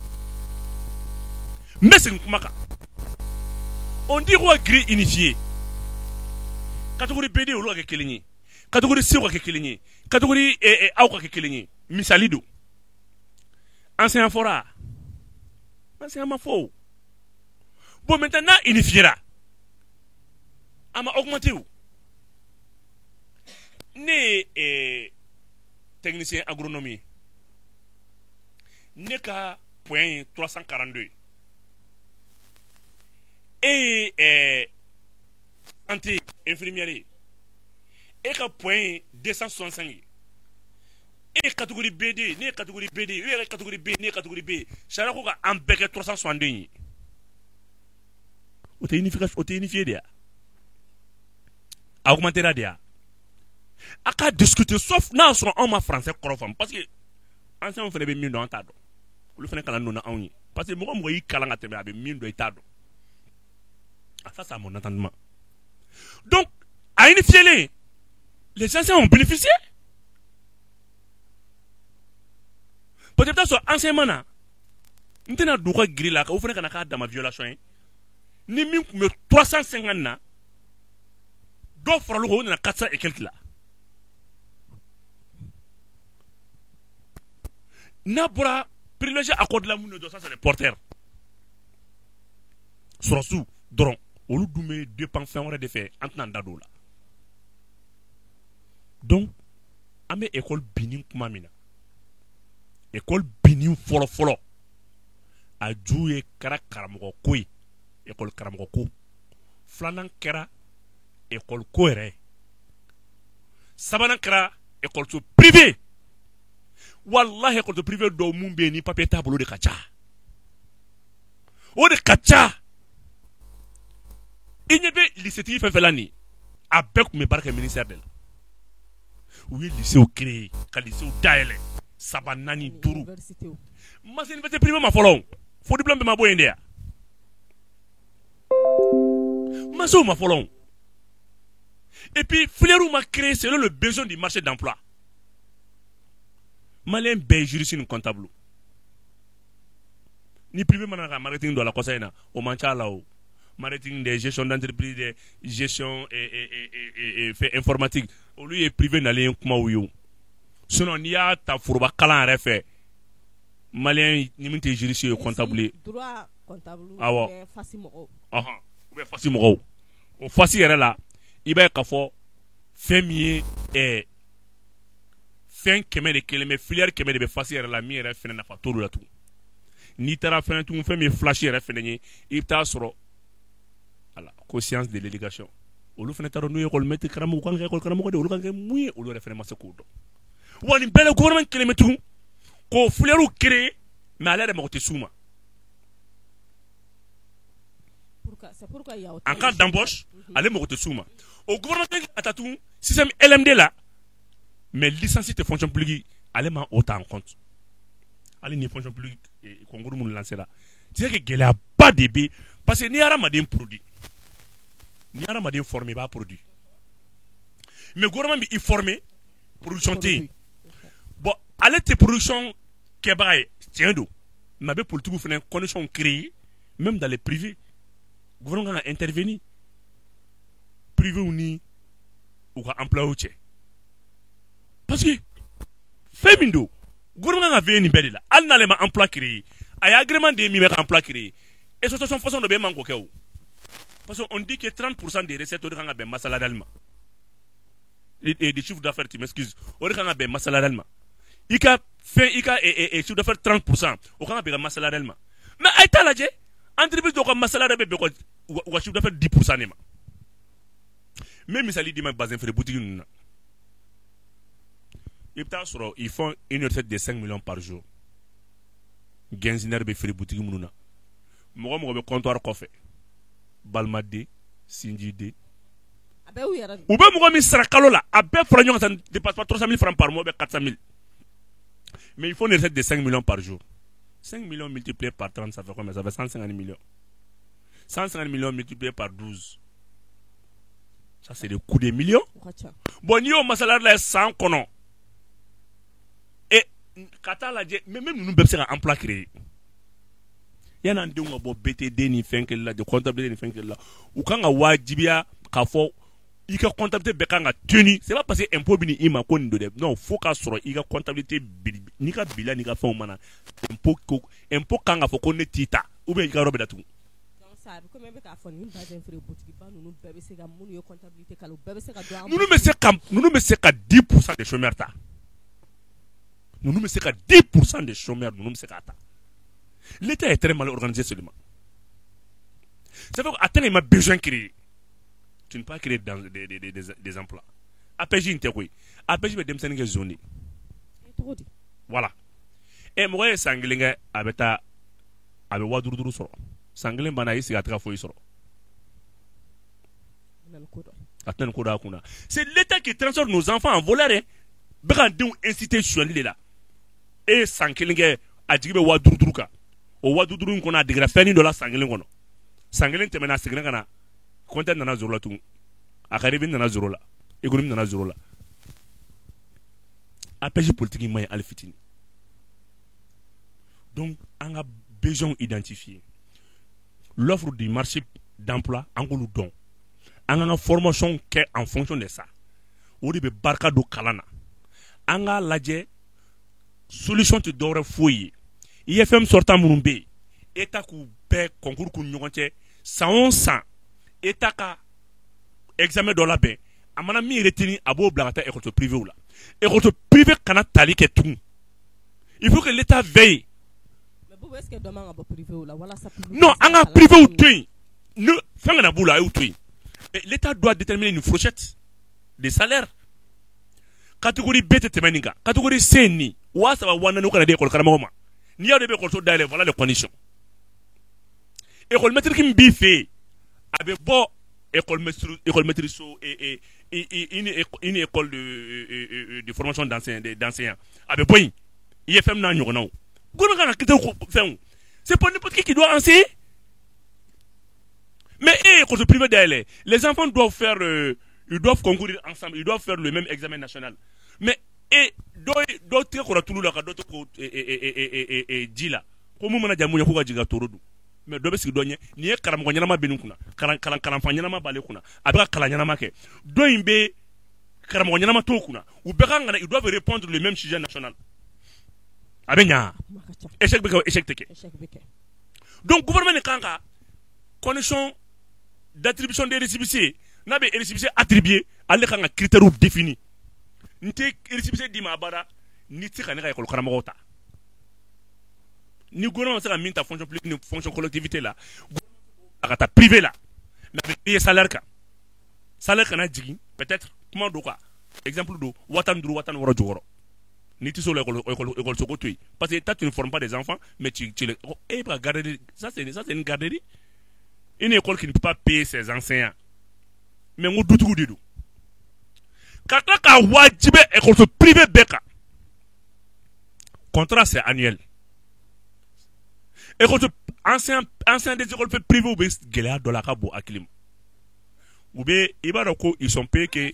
S2: N bɛ segin kuma kan. On dit ko ka grille unifiée, catégorie BD olu ka kɛ kelen ye, catégorie C ka kɛ kelen ye, catégorie A ka kɛ kelen ye. Misali don, enseignant fɔra, enseignant ma fɔ o. Bon, maintenant n'a unifié ra, a ma augmenté o. Ne ye technicien agronome ye, ne ka point ye 342 ye. E ye santé infirmière ye, e ka point ye 265 ye. E ye catégorie BD, ne ye catégorie BD, e yɛrɛ catégorie B, ne ye catégorie B. Sariya ko ka an bɛɛ kɛ 362 ye. O tɛ unification, o tɛ unifié de ya? A augmenté ra de ya? A ka discuter, sauf n'a y'a sɔrɔ anw ma français kɔrɔ faamu, parce que enseignants fana bɛ min dɔn, an t'a dɔn. Olu fana kalan donna anw ye, parce que mɔgɔ mɔgɔ y'i kalan ka tɛmɛ, a bɛ min dɔn, i t'a dɔn. Ah, ça, c'est à mon entendement. Donc a unifié, les enseignants ont bénéficié. Peut-être taa sɔrɔ enseignement na, n tɛna don u ka grille la, o fana kana k'a dama violation ye. Ni min tun bɛ 350 na, dɔw faral'o kan, o nana 400 et quelque la. N'a bɔra privilège accordé la mun de, ça c'est les porteurs sɔrɔsiw dɔrɔn, olu dun bɛ dépend fɛn wɛrɛ de fɛ, an tɛna an da don o la. Donc an bɛ école binni kuma min na, école binni fɔlɔ fɔlɔ, a ju ye kɛra karamɔgɔ ko ye, école karamɔgɔ ko. Filanan kɛra école ko yɛrɛ ye. Sabanan kɛra école privé. Wallahi, école privé dɔw mun bɛ yen ni papier t'a bolo de ka ca, o de ka ca. I ɲɛ bɛ lycée tigi fɛn fɛn la nin, a bɛɛ tun bɛ baara kɛ ministère de la. U ye lycée créer, ka lycée dayɛlɛ saba, naani, duuru. Ma se université privé ma fɔlɔ, fo diplôme bɛɛ ma bɔ yen de ya. Ma se o ma fɔlɔ. Et puis filière ma créé selon le besoin du marché d'emploi. Malien bɛɛ ye juriste ni comptable. Ni privé mana ka marketing don a la kɔsa in na, o man ca la o. Marketing des gestion d'entreprise, des gestion et fait informatique, olu ye privé nalen kumaw ye o. Sinon n'i y'a ta foroba kalan yɛrɛ fɛ, malien ni min tɛ juriste ye, comptable ye.
S1: Droit, comptable.
S2: Awɔ.
S1: FASI mɔgɔw.
S2: Ɔhɔn, ou bien FASI mɔgɔw. O FASI yɛrɛ la, i b'a ye k'a fɔ fɛn min ye fɛn 100 de kelen bɛ, filière 100 de bɛ FASI yɛrɛ la, min yɛrɛ fɛnɛ nafa t'olu la tugun. N'i taara fɛnɛ tugun, fɛn min ye flash yɛrɛ fɛnɛ ye, i bɛ taa sɔrɔ ala ko science de l'éducation, olu fɛnɛ t'a dɔn n'u ye école maître karamɔgɔ kan kɛ école karamɔgɔ de, olu kan kɛ mun ye, olu yɛrɛ fɛnɛ ma se k'o dɔn. Wa nin bɛɛ la, gouvernement kelen bɛ tugun k'o filière créer, mais ale yɛrɛ mago tɛ s'u ma. En cas d'embauche, ale mago tɛ s'u ma. O gouvernement ka taa tugun système LMD la, mais licence tɛ fonction publique, ale ma o ta en compte. Hali ni fonction publique concours minnu lancé la, c'est que gɛlɛyaba de bɛ, parce que n'i ye hadamaden produit, n'i ye hadamaden formé, i b'a produit, mais gouvernement bɛ i former, production tɛ yen. Bon, ale tɛ production kɛbaga ye, tiɲɛ don, mais a bɛ politique fana condition créer, même dans les privés. Gouvernement kan ka intervenir privé ni u ka employés cɛ, parce que fɛn min don, gouvernement kan ka veiller nin bɛɛ de la. Hali n'ale ma emploi créer, a ye agrément de ye min bɛ ka emploi créer, exploitation façon dɔ bɛ yen, e man k'o kɛ o. Parce que on dit que 30% des recettes, o de kan ka bɛn masse salariale ma, et des chiffres d'affaires, tu m'excuses, o de kan ka bɛn masse salariale ma. I ka fɛn, i ka chiffre d'affaires 30%, o kan ka bɛn ka masse salariale ma. Mais a ye taa lajɛ, entreprise dɔw ka masse salariale bɛ bɛn u ka chiffre d'affaires 10% de ma. N bɛ misali d'i ma, bazin feere boutique ninnu na, i bɛ taa sɔrɔ ils font une recette de 5 millions par jour. Getzner bɛ feere boutique minnu na, mɔgɔ mɔgɔ bɛ comptoir kɔfɛ, balimaden, sinjiden, u bɛ mɔgɔ min sara kalo la, a bɛɛ fara ɲɔgɔn kan, ça ne dépasse pas 300 000 francs par mois ou bien 400 000. Mais ils font une recette de 5 millions par jour. 5 millions multiplié par 30, ça fait combien? Ça fait 150 millions. 150 millions multiplié par 12, ça c'est le coût des millions. Bon, n'i y'o masse salariale la san kɔnɔ, et ka taa lajɛ, mais même ninnu bɛɛ bɛ se ka emploi créer. Yan'an denw ka bɔ BTD ni fɛn kelen la, de comptabilité ni fɛn kelen la, u kan ka wajibiya k'a fɔ i ka comptabilité bɛɛ kan ka tenir. C'est pas parce que impôt bɛ i ma ko nin don dɛ. Non, fo k'a sɔrɔ i ka comptabilité, n'i ka bilan n'i ka fɛnw mana, impôt ko impôt kan ka fɔ ko ne t'i ta ou bien i ka yɔrɔ bɛ datugu.
S1: A bɛ komi e bɛ k'a fɔ nin bazin feere butigiba ninnu bɛɛ bɛ se ka, minnu ye comptabilité kalan, u bɛɛ bɛ se ka don.
S2: Ninnu bɛ se ka 10% des chômeurs ta. Ninnu bɛ se ka 10% des chômeurs, ninnu bɛ se k'a ta. L'État est très mal organisé seulement. C'est vrai, a tɛna i ma besoin créer, tu ne peux pas créer dans des emplois. APJ in tɛ koyi, APJ bɛ denmisɛnnin kɛ zone de.
S1: Cogo di?
S2: Voilà, ɛ mɔgɔ ye san kelen kɛ, a bɛ taa, a bɛ 5000 5000 sɔrɔ. San kelen banna, a y'i sigi, a tɛ ka foyi sɔrɔ. A tɛna nin ko dɔn a kunna. C'est l'État qui transforme nos enfants en voleurs hein. Bɛ ka denw inciter sonyali de la. E ye san kelen kɛ, a jigi bɛ 5000 5000 kan. O 5000 5000 in kɔnɔ, a degera fɛnnin dɔ la san kelen kɔnɔ. San kelen tɛmɛna, a seginna ka na, compteur nana zéro la tugun, a ka revenu nana zéro la, économie nana zéro la. APJ politique ma ɲi hali fitinin. Donc an ka besoin identifier, l'offre du marché d'emploi, an k'olu dɔn, an k'an ka formation kɛ en fonction de ça. O de bɛ barika don kalan na. An k'a lajɛ, solution tɛ dɔwɛrɛ foyi ye. IFM sortant minnu bɛ yen, État k'u bɛɛ concours k'u ni ɲɔgɔn cɛ. San o san, État ka examen dɔ labɛn, a mana min retenir, a b'o bila ka taa école privée la. École privée kana tali kɛ tugun. Il faut que l'État veille.
S1: Mais Boubou, est-ce que dɔ man ka bɔ privé la walasa public?
S2: Non, an ka privé to yen, ne fɛn kana b'u la, a y'u to yen. Mais l'État doit déterminer une fourchette de salaire. Catégorie B tɛ tɛmɛ nin kan, catégorie C nin 3000, 4000, o kana di école karamɔgɔ ma. N'i y'a dɔn i bɛ école dayɛlɛ, voilà les conditions. École maître min b'i fɛ yen, a bɛ bɔ école maître so, une école de formation d'enseignants, a bɛ bɔ yen, IFM n'a ɲɔgɔnnaw. Gouvernement kan ka critère fɛnw. C'est pas n'importe qui qui doit enseigner. Mais e école privée dayɛlɛ, les enfants doivent faire ils doivent concourir ensemble, ils doivent faire le même examen national. Mais e dɔ tɛgɛ kɔrɔ tulu la ka dɔ to ko ji la, ko mun mana ja mun ye, k'u ka jigin ka toro dun. Mais dɔ bɛ sigi dɔ ɲɛ. Nin ye karamɔgɔ ɲɛnama bɛ nin kunna, kalan kalan kalanfa ɲɛnama b'ale kunna, a bɛ ka kalan ɲɛnama kɛ. Dɔ in bɛ karamɔgɔ ɲɛnama t'o kunna. U bɛɛ kan ka na, ils doivent répondre le même sujet national. A bɛ ɲa, échec bɛ kɛ, échec tɛ kɛ. Donc gouvernement de kan ka condition d'attribution des récépissés, n'a bɛ récépissé attribuer, ale kan ka critères définir. N tɛ récépissé d'i ma abada n'i tɛ se ka ne ka école karamɔgɔw ta. Ni gouvernement bɛ se ka min ta fonction publique ni fonction collectivité la, a ka taa privé la, mais a bɛ payer salaire kan. Salaire kana jigin, peut-être kuma don quoi, exemple don, 15 000, 16 000 jukɔrɔ. N'i tɛ se o la, école so ko to yen, parce que toi tu ne formes pas des enfants, mais tu les e bɛ ka garderie. Ça c'est une garderie, une école qui ne peut pas payer ses enseignants. Mais n ko dutigiw de don ka tila k'a wajibiya école privé bɛɛ kan. Contrat, c'est annuel. École enseignant des écoles privées bɛ gɛlɛya dɔ la, a ka bon hakili ma. U bɛ, i b'a dɔn ko ils sont payés que,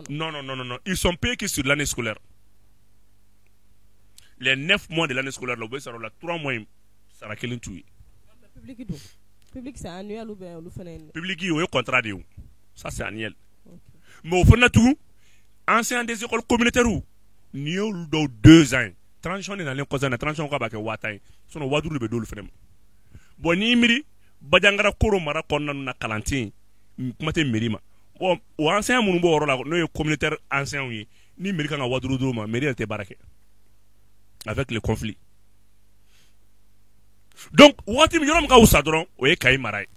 S2: non, non, non, non, non, ils sont payés que sur l'année scolaire. Les 9 mois de l'année scolaire la, u bɛ sara o la, 3 mois in sara kelen t'u ye.
S1: Public dun, public c'est annuel ou bien olu fana?
S2: Public, o ye contrat de ye o, ça c'est annuel. Mais o fana tugun, enseignant des écoles communautaires, n'i y'olu dɔw 2 ans ye, transition de nalen kɔsa in na, transition ko a b'a kɛ 50 000 ye, sinon 5000 de bɛ d'olu fana ma. Bon, n'i miiri Bandiagara Koro mara kɔnɔna na, kalan tɛ yen, kuma tɛ mairie ma. Bon, o enseignant minnu b'o yɔrɔ la, n'o ye communautaire enseignants ye, ni mairie kan ka 5000 d'u ma, mairie yɛrɛ tɛ baara kɛ avec le conflit. Donc waati min, yɔrɔ min ka wusa dɔrɔn, o ye Kayi mara ye,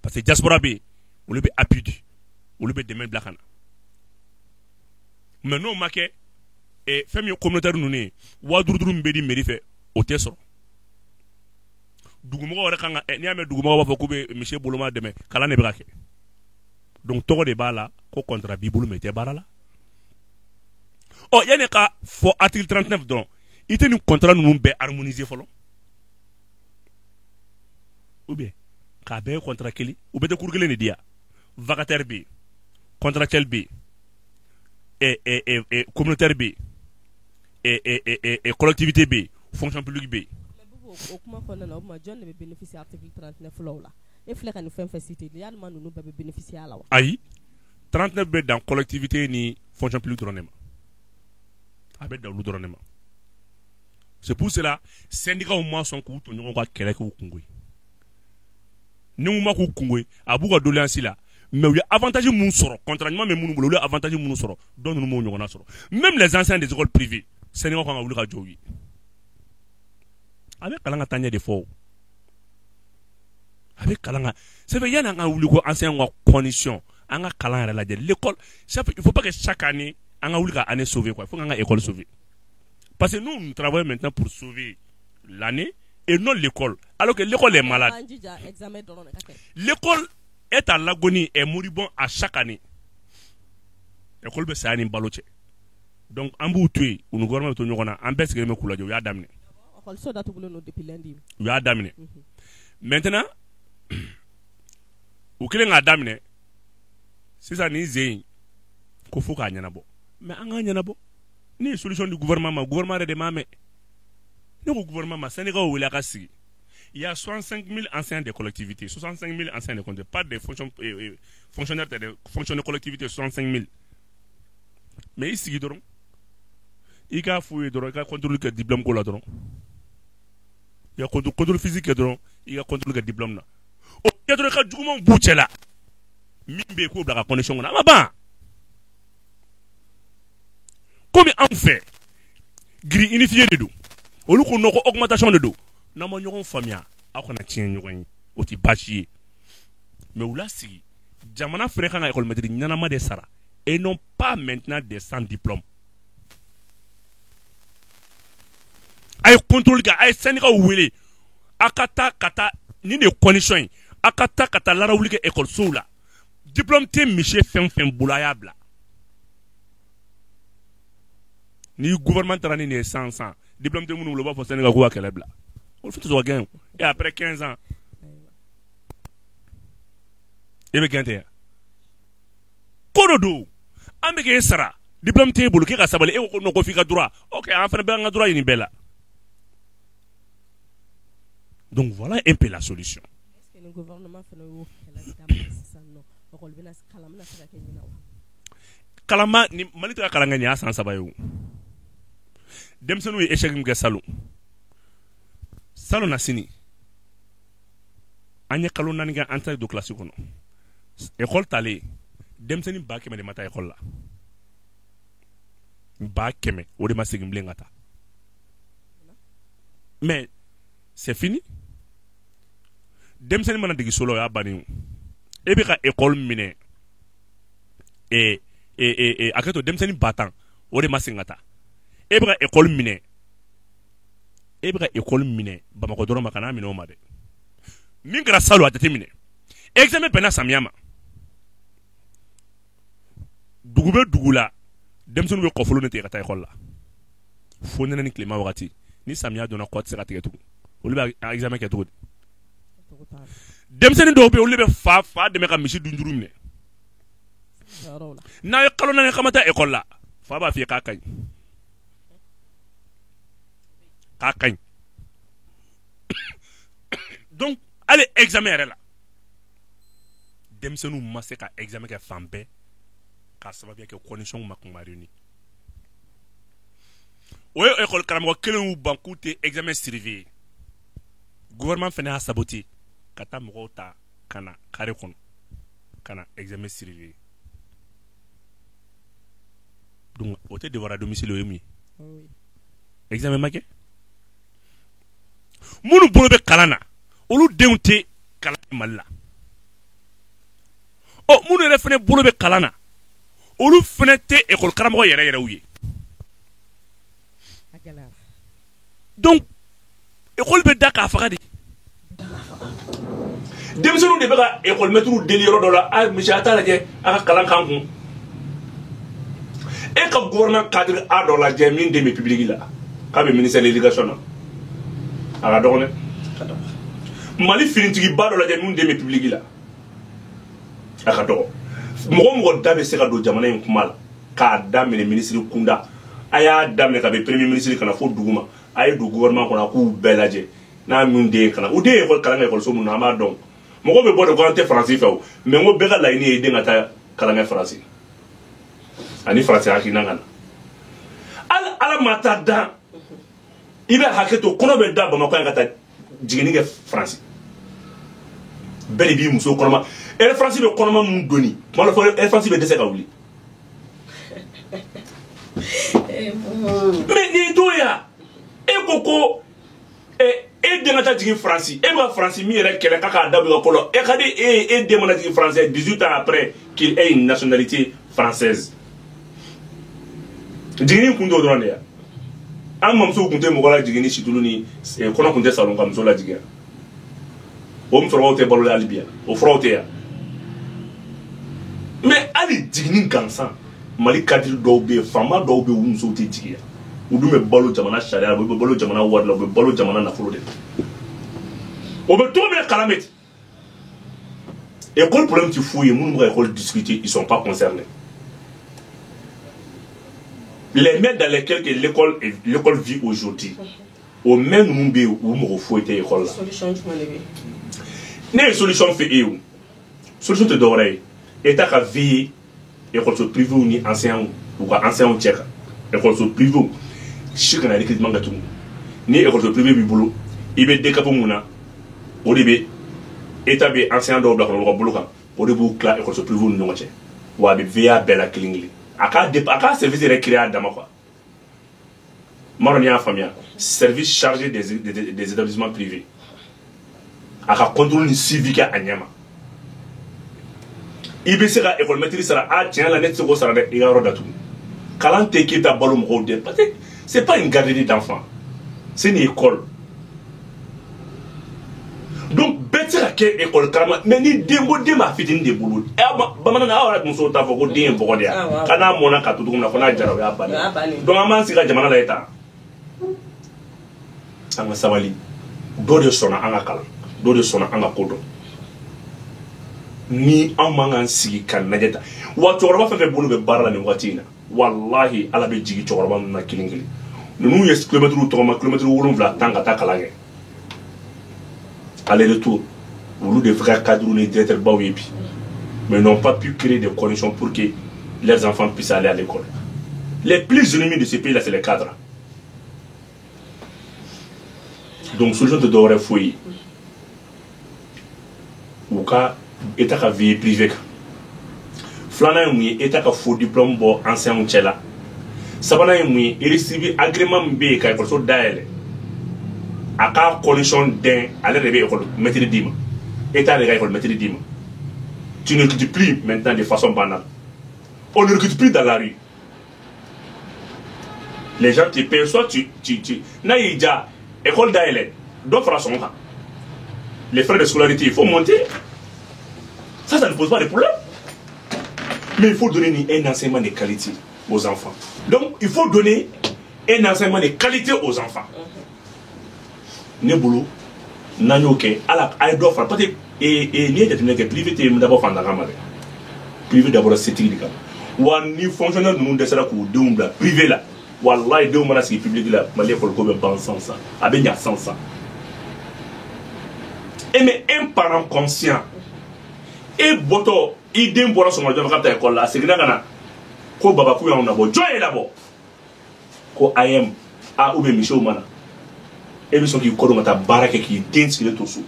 S2: parce que diaspora bɛ yen, olu bɛ appui di, olu bɛ dɛmɛ bila ka na. Mais n'o ma kɛ, fɛn min ye communautaire ninnu ye, 5000 5000 min bɛ di mairie fɛ, o tɛ sɔrɔ. Dugumɔgɔw yɛrɛ kan ka, n'i y'a mɛn dugumɔgɔw b'a fɔ k'u bɛ misi boloma dɛmɛ, kalan de bɛ ka kɛ. Donc tɔgɔ de b'a la ko contrat b'i bolo, mais i tɛ baara la. Ɔ yanni ka fɔ article 39 dɔrɔn, i tɛ nin contrat ninnu bɛɛ harmoniser fɔlɔ, ou bien k'a bɛɛ ye contrat kelen, u bɛɛ tɛ kuru kelen de di yan. Vacataire bɛ yen, contractuel bɛ yen, communautaire bɛ yen, collectivité bɛ yen, fonction publique bɛ yen.
S1: O kuma kɔnɔna na, o tuma jɔn de bɛ bénéficier article 39 la o la? E filɛ ka nin fɛn fɛn citer, yalima ninnu bɛɛ bɛ bénéficier a la wa?
S2: Ayi, 39 bɛ dan collectivité ni fonction publique dɔrɔn de ma. A bɛ dan olu dɔrɔn de ma. C'est pour cela syndicats ma sɔn k'u tɔɲɔgɔnw ka kɛlɛ k'u kungo ye. Ni ma k'u kungo ye, a b'u ka doléance la, mais u ye avantage mun sɔrɔ, contrat ɲuman bɛ minnu bolo, olu ye avantage minnu sɔrɔ, dɔw ninnu m'o ɲɔgɔnna sɔrɔ. Même les enseignants des écoles privées, syndicats kan ka wuli ka jɔ u ye. A bɛ kalan ka taa ɲɛ de fɔ o. A bɛ kalan ka, c'est vrai, yanni an ka wuli ko enseignants ka condition, an ka kalan yɛrɛ lajɛ. L'école, il faut pas que chaque année an ka wuli ka année sauver quoi. Il faut qu'an ka école sauver, parce que nous, nous travaillons maintenant pour sauver l'année et non l'école, alors que l'école est malade.
S1: An jija examen dɔrɔn de ka kɛ.
S2: L'école est à l'agonie, est moribond à chaque année. École bɛ saya ni balo cɛ. Donc an b'u to yen, u ni gouvernement bɛ to ɲɔgɔn na, an bɛɛ sigilen bɛ k'u lajɛ. U y'a daminɛ.
S1: Ekɔliso datugulen don depuis lundi.
S2: U y'a daminɛ. Maintenant, u kɛlen k'a daminɛ sisan, nin sen in ko fo k'a ɲɛnabɔ. Mais an k'a ɲɛnabɔ. Ne ye solution di gouvernement ma, gouvernement yɛrɛ de m'a mɛn. Ne ko gouvernement ma, syndicat wele a ka sigi. Il y a 65 000 enseignants des collectivités, 65 000 enseignants des collectivités, pas des fonctions, fonctionnaires, des fonctionnaires collectivités, 65 000. Mais i sigi dɔrɔn, i k'a f'u ye dɔrɔn, i ka contrôle kɛ diplôme ko la dɔrɔn. I ka contrôle physique kɛ dɔrɔn, i ka contrôle kɛ diplôme na. O kɛ dɔrɔn, i ka jugumanw b'u cɛ la. Min bɛ yen k'o bila ka condition kɔnɔ, a ma ban. Komi anw fɛ, grille unifiée de don. Olu ko non, ko augmentation de don. N'aw ma ɲɔgɔn faamuya, aw kana tiɲɛ ɲɔgɔn ye, o tɛ baasi ye. Mais u lasigi, jamana fɛnɛ kan ka école maître ɲɛnama de sara et non pas maintenant des sans diplôme. A ye contrôle kɛ, a ye syndicat wele, a ka taa ka taa nin de ye condition ye, a ka taa ka taa larawuli kɛ école sow la. Diplôme tɛ misi fɛn fɛn bolo, a y'a bila. Ni gouvernement taara ni nin ye san san, diplôme tɛ minnu bolo, u b'a fɔ syndicat k'u ka kɛlɛ bila. Olu tɛ sɔn ka gɛn o. Et après 15 ans, e bɛ gɛn ten ya? Ko dɔ don, an bɛ k'e sara, diplôme t'e bolo, k'e ka sabali, e ko ko non, ko f'i ka droit. Ok, an fana bɛ an ka droit ɲini bɛɛ la. Donc voilà un peu la solution.
S1: Est-ce que ni gouvernement fana y'o kɛlɛ daminɛ sisan nɔ, école bɛna kalan bɛna se ka kɛ ɲinan wa?
S2: Kalama ni Mali tɛ ka kalan kɛ, nin y'a san 3 ye o. Denmisɛnninw ye échec min kɛ salon, salon na sini, an ye kalo 4 kɛ an tɛ don kilasi kɔnɔ. École talen, denmisɛnnin 100 000 de ma taa école la. 100 000, o de ma segin bilen ka taa. Mais c'est fini. Denmisɛnnin mana dege so la, o y'a bannen ye. E bɛ ka école minɛ, a kɛ to denmisɛnnin 10 000, o de ma segin ka taa. E bɛ ka école minɛ, e bɛ ka école minɛ Bamakɔ dɔrɔn ma, ka n'a minɛ o ma dɛ. Min kɛra salon, a jateminɛ. Examen bɛnna samiya ma. Dugu bɛ dugu la, denmisɛnninw bɛ kɔfolo de tigɛ ka taa école la. Fo nɛnɛ ni tilema wagati, ni samiya donna, kɔ tɛ se ka tigɛ tugun. Olu bɛ examen kɛ cogo di? Denmisɛnnin dɔw bɛ yen, olu de bɛ fa dɛmɛ ka misi dunjuru minɛ. N'a ye kalo 4 kama taa école la, fa b'a f'i ye k'a ka ɲi. K'a ka ɲi. Donc hali examen yɛrɛ la, denmisɛnninw ma se ka examen kɛ fan bɛɛ k'a sababuya kɛ condition ma kun ma réuni. O ye école karamɔgɔ kelen y'u ban k'u tɛ examen surveiller. Gouvernement fana y'a saboter ka taa mɔgɔw ta ka na carré kɔnɔ ka na examen surveiller. Donc o tɛ devoir à domicile, o ye mun ye? Examen ma kɛ. Minnu bolo bɛ kalan na, olu denw tɛ kalan Mali la. Ɔ, minnu yɛrɛ fana bolo bɛ kalan na, olu fana tɛ école karamɔgɔ yɛrɛ yɛrɛw ye. Donc école bɛ da k'a faga de. Denmisɛnninw de bɛ ka école maître deli yɔrɔ dɔ la, a monsieur, a t'a lajɛ a ka kalan k'an kun. E ka gouvernement cadre A dɔ lajɛ min den bɛ public la, k'a bɛ ministère de l'éducation na, a ka dɔgɔn dɛ. Mali finitigiba dɔ lajɛ min den bɛ public la, a ka dɔgɔ. Mɔgɔ mɔgɔ da bɛ se ka don jamana in kuma la, k'a daminɛ ministre kunda, a y'a daminɛ ka bɛ premier ministre ka na fo dugu ma, a ye don gouvernement kɔnɔ, a k'u bɛɛ lajɛ. N'a min den ye kalan, u den ye école kalan kɛ école so mun na, an b'a dɔn. Mɔgɔw bɛ bɔ de ko an tɛ Faransi fɛ o, mais n ko bɛɛ ka laɲini ye den ka taa kalan kɛ Faransi. Ani Faransi hakilina ka na. Hali Ala ma taa dan, i bɛ hakɛ to, kɔnɔ bɛ da Bamakɔ yan ka taa jiginni kɛ Faransi. Bɛɛ de b'i muso kɔnɔma. Air France bɛ kɔnɔma mun doni, tuma dɔ fɔ Air France bɛ dɛsɛ ka wuli. Mais nin t'o ye wa? E ko ko e den ka taa jigin Faransi, e bɛ ka Faransi min yɛrɛ kɛlɛ k'a k'a dabɔ i ka ko la, e ka di e ye, e den mana jigin Faransi 18 ans après qu'il ait une nationalité française. Jiginni kun t'o dɔrɔn de ye. An mamusow kun tɛ mɔgɔ lajigin ni situlu ni kɔnɔ kun tɛ salon ka muso lajigin yan. O musokɔrɔbaw tɛ balo la hali bi yan, o furaw tɛ yan. Mais hali jiginni gansan, Mali cadre dɔw bɛ yen, faama dɔw bɛ yen, u musow tɛ jigin yan. U dun bɛ balo jamana sariya la, u bɛ balo jamana wari la, u bɛ balo jamana nafolo de la. O bɛ cogo min na kalan bɛ ten. École problème tɛ foyi ye, minnu bɛ ka école discuter, ils sont pas concernés. Les mains dans lesquelles que l'école vit aujourd'hui, o mains ninnu bɛ yen, u mɔgɔ foyi tɛ école la.
S1: Solution jumɛn de bɛ yen?
S2: Ne ye solution fɛ e ye o. Solution tɛ dɔwɛrɛ ye. État ka veiller école privé ni enseignants, u ka enseignants cɛ kan. École privé si kana recrutement kɛ tugun. Ni école privé b'i bolo, i bɛ DCAP mun na, o de bɛ État bɛ enseignant dɔw bila ka na olu ka bolo kan, o de b'u tila école privé ni ɲɔgɔn cɛ. Wa a bɛ veiller a bɛɛ la kelen kelen. A ka service yɛrɛ créer a dama quoi. N m'a dɔn n'i y'a faamuya. Service chargé des établissements privés. A ka contrôle ni suivi kɛ a ɲɛ ma. I bɛ se ka école maître sara, a tiɲɛ la ne tɛ se k'o sara dɛ, i ka yɔrɔ datugu. Kalan tɛ k'e ta balo mɔgɔw den, parce que c'est pas une garderie d'enfants, c'est une école. Donc bɛɛ tɛ se ka kɛ école karamɔgɔ, mais ni den ko den b'a fitinin de bolo, bamanan na aw yɛrɛ musow t'a fɔ ko den ye bɔgɔ de ye, ka n'a mɔnna ka to cogo min na, fo n'a jara o y'a bannen. Donc an b'an sigi ka jamana lajɛ tan, an ka sabali. Dɔ de sɔnna an ka kalan, dɔ de sɔnna an ka ko dɔn. Ni anw man k'an sigi ka lajɛ tan, wa cɛkɔrɔba fɛn fɛn bolo bɛ baara la nin waati in na, walahi Ala bɛ jigin cɛkɔrɔba ninnu na kelen kelen. Ninnu ye kilomɛtiriw tɔgɔma, kilomɛtiri 7 10 ka taa kalan kɛ aller retour, olu de fɛ ka cadre ni directeur baw ye bi, mais n'ont pas pu créer des conditions pour que leurs enfants puissent aller à l'école. Les plus ennemis de ce pays là, c'est les cadres. Donc solution tɛ dɔwɛrɛ foyi ye, u ka État ka vie privée kan. Filanan ye mun ye? État ka faux diplôme bɔ enseignants cɛ la. Sabanan ye mun ye? Récibi agrément min bɛ yen ka école dayɛlɛ, a ka condition dɛn, ale de bɛ école maître d'i ma, État de ka école maître d'i ma. Tu ne recrutes plus maintenant de façon banale, on ne recrute plus dans la rue. Les gens te payent, soit tu n'a y'i diya école dayɛlɛ, dɔ fara sɔngɔ kan, les frais de scolarité il faut monter. Ça ne pose pas de problème. Mais il faut donner un enseignement de qualité aux enfants. Donc, il faut donner un enseignement de qualité aux enfants. Ne bolo, n'an y'o kɛ, ala a ye dɔ fara, parce que n'i ye jateminɛ kɛ, privé tɛ dabɔ fantan kama dɛ. Privé dabɔra setigi de kama. Wa ni fonctionnaire ninnu dɛsɛra k'u denw bila privé la, walayi denw mana sigi public la, Mali école ko bɛ ban san san, a bɛ ɲa san san. Et mais un parent conscient, e bɔtɔ i den bɔra sɔgɔma joona k'a bɛ taa école la, a seginna ka na ko baba k'u y'anw labɔ, jɔn ye labɔ? Ko AEEM a ou bien misiw mana, e bɛ sɔn k'i kɔ don ka taa baara kɛ k'i den sigilen to so?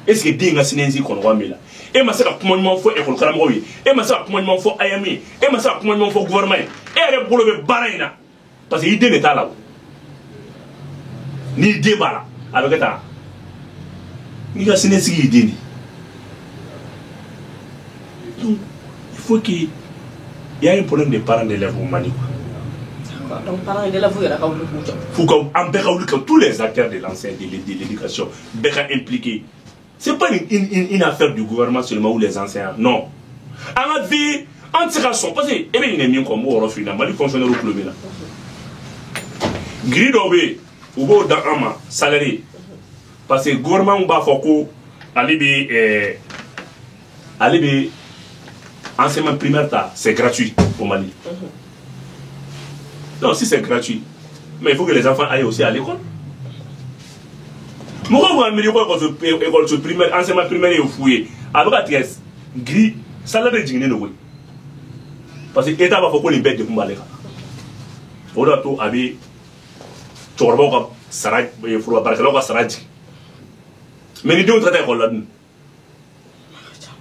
S2: Est ce que den ka siniɲɛsigi kɔnɔgan b'i la? E ma se ka kuma ɲuman fɔ école karamɔgɔw ye, e ma se ka kuma ɲuman fɔ AEEM ye, e ma se ka kuma ɲuman fɔ gouvernement ye, e yɛrɛ bolo bɛ baara in na parce que i den de t'a la o. N'i den b'a la, a bɛ kɛ tan, n'i ka siniɲɛsigi y'i den de. Donc, il faut qu'il y ait un problème de parents d'élèves au Mali.
S1: D'accord. Donc, parents d'élèves yɛrɛ ka wuli k'u jɔ.
S2: Faut qu'en bɛɛ ka wuli ka tous les acteurs de l'enseigne, de l'éducation, bɛɛ ka impliqué. C'est pas une affaire du gouvernement seulement ou les enseignants. Non. An ka vie, an tɛ se ka sɔn parce que e bɛ ɲinɛ min kɔ, n b'o yɔrɔ f'i ɲɛna, Mali fonctionnaire tulo bɛ na. Grille dɔw bɛ yen, u b'o da an ma salaire ye. Parce que gouvernement b'a fɔ ko ale bɛ enseignement primaire ta, c'est gratuit au Mali. Donc si c'est gratuit, mais il faut que les enfants aillent aussi à l'école. Mɔgɔw b'a miiri ko école primaire, enseignement primaire ye fu ye. A bɛ ka tigɛ grille salaire de jiginnen don koyi, parce que état b'a fɔ ko nin bɛɛ degun b'ale kan. O de y'a to a bɛ cɛkɔrɔbaw ka sara, foroba baarakɛlaw ka sara jigin. Mais ni denw tɛ taa école la dun,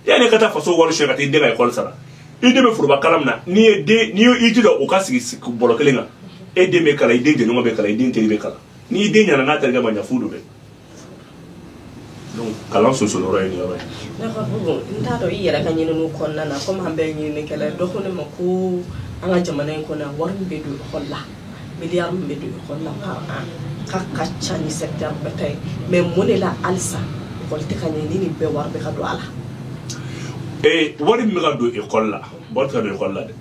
S2: yanni ka taa faso wari suɲɛ ka taa i den ka école sara, i den bɛ foroba kalan min na, n'i ye den, n'i y'i jija o ka sigi bɔlɔ kelen kan, e den bɛ kalan, i den jɛɲɔgɔn bɛ kalan, i den teri bɛ kalan. N'i den ɲɛna n'a terikɛ ma ɲɛ, fu don dɛ. Donc kalan soso yɔrɔ ye nin yɔrɔ ye.
S1: D'accord. Bon, n t'a dɔn i yɛrɛ ka ɲininiw kɔnɔna na, komi an bɛɛ ye ɲininikɛla ye, dɔ ko ne ma ko an ka jamana in kɔnɔ yan, wari min bɛ don école la, miliyari min bɛ don école la par an, k'a ka ca ni secteur bɛɛ ta ye. Mais mun de la halisa école tɛ ka ɲɛ ni nin bɛɛ wari bɛ ka don a la?
S2: Ee, wari min bɛ ka don école la, wari tɛ ka don école la dɛ.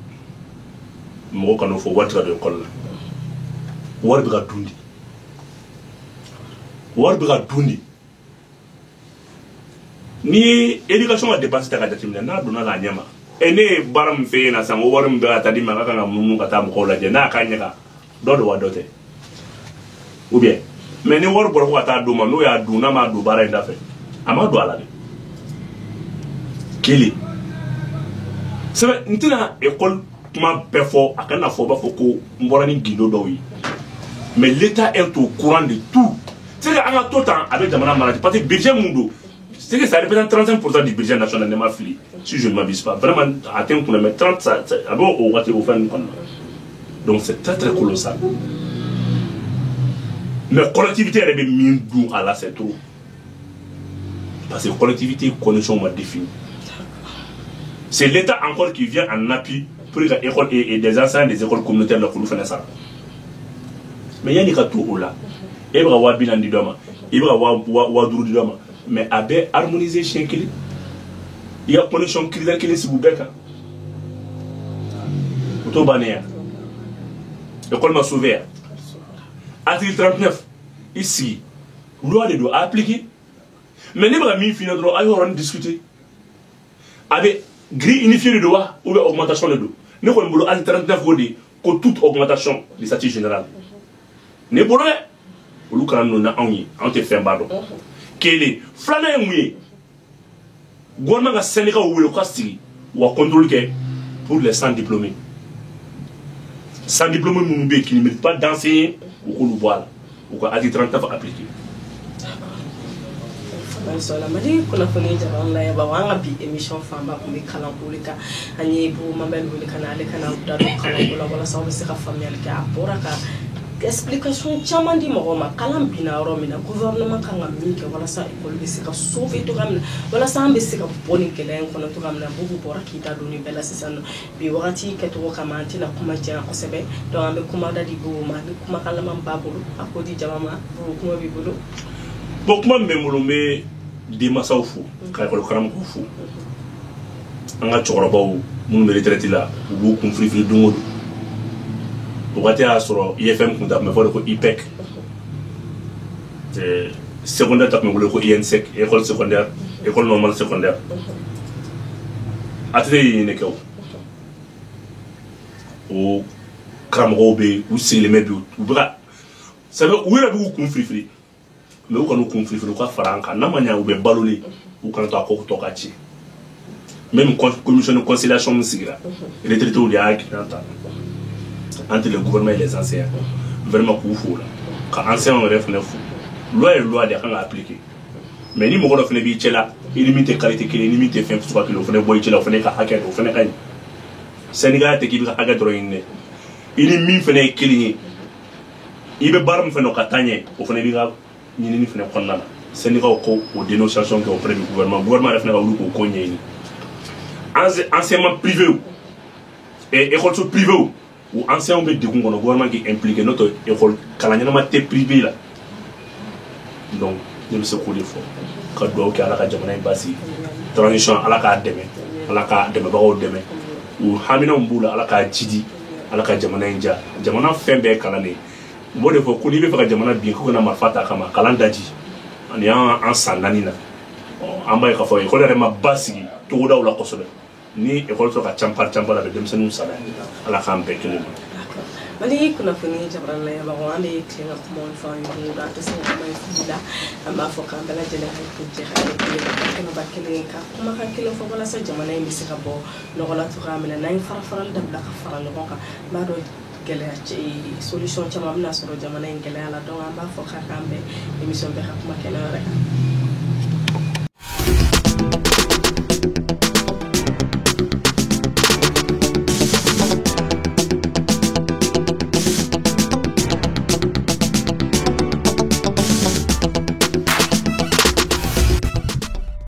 S2: Mɔgɔ kan'o fɔ, wari tɛ ka don école la. Wari bɛ ka dun de, wari bɛ ka dun de. N'i ye éducation ka dépense ta ka jateminɛ, n'a donna la a ɲɛ ma, e ne ye baara min f'e ɲɛna sisan, ko wari min bɛ ka taa di ma, k'a kan ka munumunu ka taa mɔgɔw lajɛ, n'a ka ɲɛ ka dɔ don wa dɔ tɛ, ou bien? Mais ni wari bɔra ko ka taa d'o ma, n'o y'a dun, n'a m'a don baara in da fɛ, a ma don a la dɛ. Kelen sɛbɛ, n tɛna école kuma bɛɛ fɔ, a kana fɔ u b'a fɔ ko n bɔra ni gindo dɔw ye, mais l'État est au courant de tout. C'est que an ka to tan, a bɛ jamana mara, parce que budget mun don, c'est que ça représente 35% du budget national, ne ma fili, si je ne m'abuse pas vraiment, a tɛ n kunna, mais 30, ça a bɛ o waati o fɛn ninnu kɔnɔna. Donc c'est très très colossal. Mais collectivité yɛrɛ bɛ min dun a la, c'est trop, parce que collectivité condition ma défini. C'est l'État encore qui vient en appui pour que école et des enseignants des écoles communautaires la, k'olu fana sara. Mais yanni ka to o la, e bɛ ka 40 000 di dɔ ma, i bɛ ka 5 000 di dɔ ma, mais a bɛ harmoniser siɲɛ kelen, i ka condition critère kelen sigi u bɛɛ kan, o t'o bannen ya? École ma sauvé ya. Article 39 i sigi, loi de don a appliquer. Mais ne bɛ ka min f'i ɲɛna dɔrɔn, a y'o yɔrɔnin discuter. A bɛ grille unifiée de don wa, ou bien augmentation de don? Ne kɔni bolo, article 39 o de ko toute augmentation du statut général. Ne bolo dɛ, olu kana nɔ na anw ye, anw tɛ fɛnba dɔn. Kelen filanan ye mun ye? Gouvernement ka syndicat wele u ka sigi u ka contrôle kɛ pour les sans diplômés. Sans diplômés minnu bɛ yen qui ne méritent pas d'enseigner, u k'olu bɔ a la, u ka article 39 appliquer.
S1: Sɔla Mali kunnafoni jaba layɛbaw, an ka bi émission fanba tun bɛ kalanko de kan. An ye Bubu Mabɛl wele ka na, ale kana da don kalanko la walasa aw bɛ se ka faamuyali kɛ. A bɔra ka explication caman di mɔgɔw ma, kalan binna yɔrɔ min na, gouvernement kan ka min kɛ walasa école bɛ se ka sauver cogoya min na, walasa an bɛ se ka bɔ nin gɛlɛya in kɔnɔ cogoya min na. Bubu bɔra k'i da don nin bɛɛ la sisan nɔ. Bi wagati kɛcogo kama, an tɛna kuma janya kosɛbɛ. Donc an bɛ kuma da di Bubu ma, ni kumakan laban b'a bolo, a k'o di jama ma. Bubu, kuma b'i bolo.
S2: Bon, kuma min bɛ n bolo, n bɛ denmansaw fo, ka ekɔli karamɔgɔw fo, an ka cɛkɔrɔbaw minnu bɛ retraite la, u b'u kun firifiri don o don. O waati y'a sɔrɔ IFM kun ta tun bɛ fɔ de ko IPEC, secondaire ta tun bɛ wele ko INSEC, école secondaire, école normale secondaire. ATT ye nin kɛ. O karamɔgɔw bɛ yen, u sigilen bɛ bi, u bɛ ka sabu u yɛrɛ b'u kun firifiri, mais u kana u kun firifiri, u ka fara an kan. N'a ma ɲɛ, u bɛ balolen, u kana to a ko tɔ ka tiɲɛ. Même commission de conciliation min sigira, retraités de y'a hakilina ta entre le gouvernement et les enseignants, vraiment k'u fo o la, ka enseignants yɛrɛ fana fo. Loi ye loi de, a kan ka appliquer. Mais ni mɔgɔ dɔ fana b'i cɛ la, i ni min tɛ qualité kelen, ni min tɛ fɛn suguya kelen, o fana bɔ i cɛ la, o fana ka hakɛ dɔn, o fana ka ɲi. Syndicat tɛ k'i bɛ ka hakɛ dɔrɔn ɲini dɛ, i ni min fana ye kelen ye, i bɛ baara min fana o ka taa ɲɛ, o fana b'i ka ɲinini fana kɔnɔna na. Syndicat ko o dénonciation kɛ auprès du gouvernement, gouvernement yɛrɛ fana ka wuli k'o ko ɲɛɲini. Enseignement privé et école privé, u enseignants bɛ degun kɔnɔ, gouvernement k'i impliqué, n'o tɛ école kalan ɲɛnama tɛ privé la. Donc ne bɛ se k'o de fɔ, ka dugawu kɛ, Ala ka jamana in basigi, transition, Ala k'a dɛmɛ, Ala k'a dɛmɛbagaw dɛmɛ, u haminaw b'u la, Ala k'a jidi, Ala ka jamana in ja. Jamana fɛn bɛɛ ye kalan de ye. U b'o de fɔ ko n'i bɛ fɛ ka jamana bin, k'u kana marifa ta kama, kalan daji. Ani an san 4 na, an b'a ye k'a fɔ école yɛrɛ ma basigi togodaw la kosɛbɛ. Ni école sɔrɔ ka canpar canpar, a bɛ denmisɛnninw sara. Ala k'an bɛɛ kelen ma.
S1: Mali kunnafoni jabaralabagaw, an bɛ tilen ka kumaw fɔ an ye don o don, an tɛ se ka kuma in fili la. An b'a fɔ k'an bɛɛ lajɛlen hakili jɛ ka kɛ kelen ka kɛnɛba kelen ka kumakan kelen fɔ walasa jamana in bɛ se ka bɔ nɔgɔ la cogoya min na, n'an ye fara farali dabila ka fara ɲɔgɔn kan, n b'a dɔn gɛlɛya solution caman bɛna sɔrɔ jamana in gɛlɛya la. Donc an b'a fɔ k'a k'an bɛn émission bɛɛ ka kuma kɛnɛ wɛrɛ kan.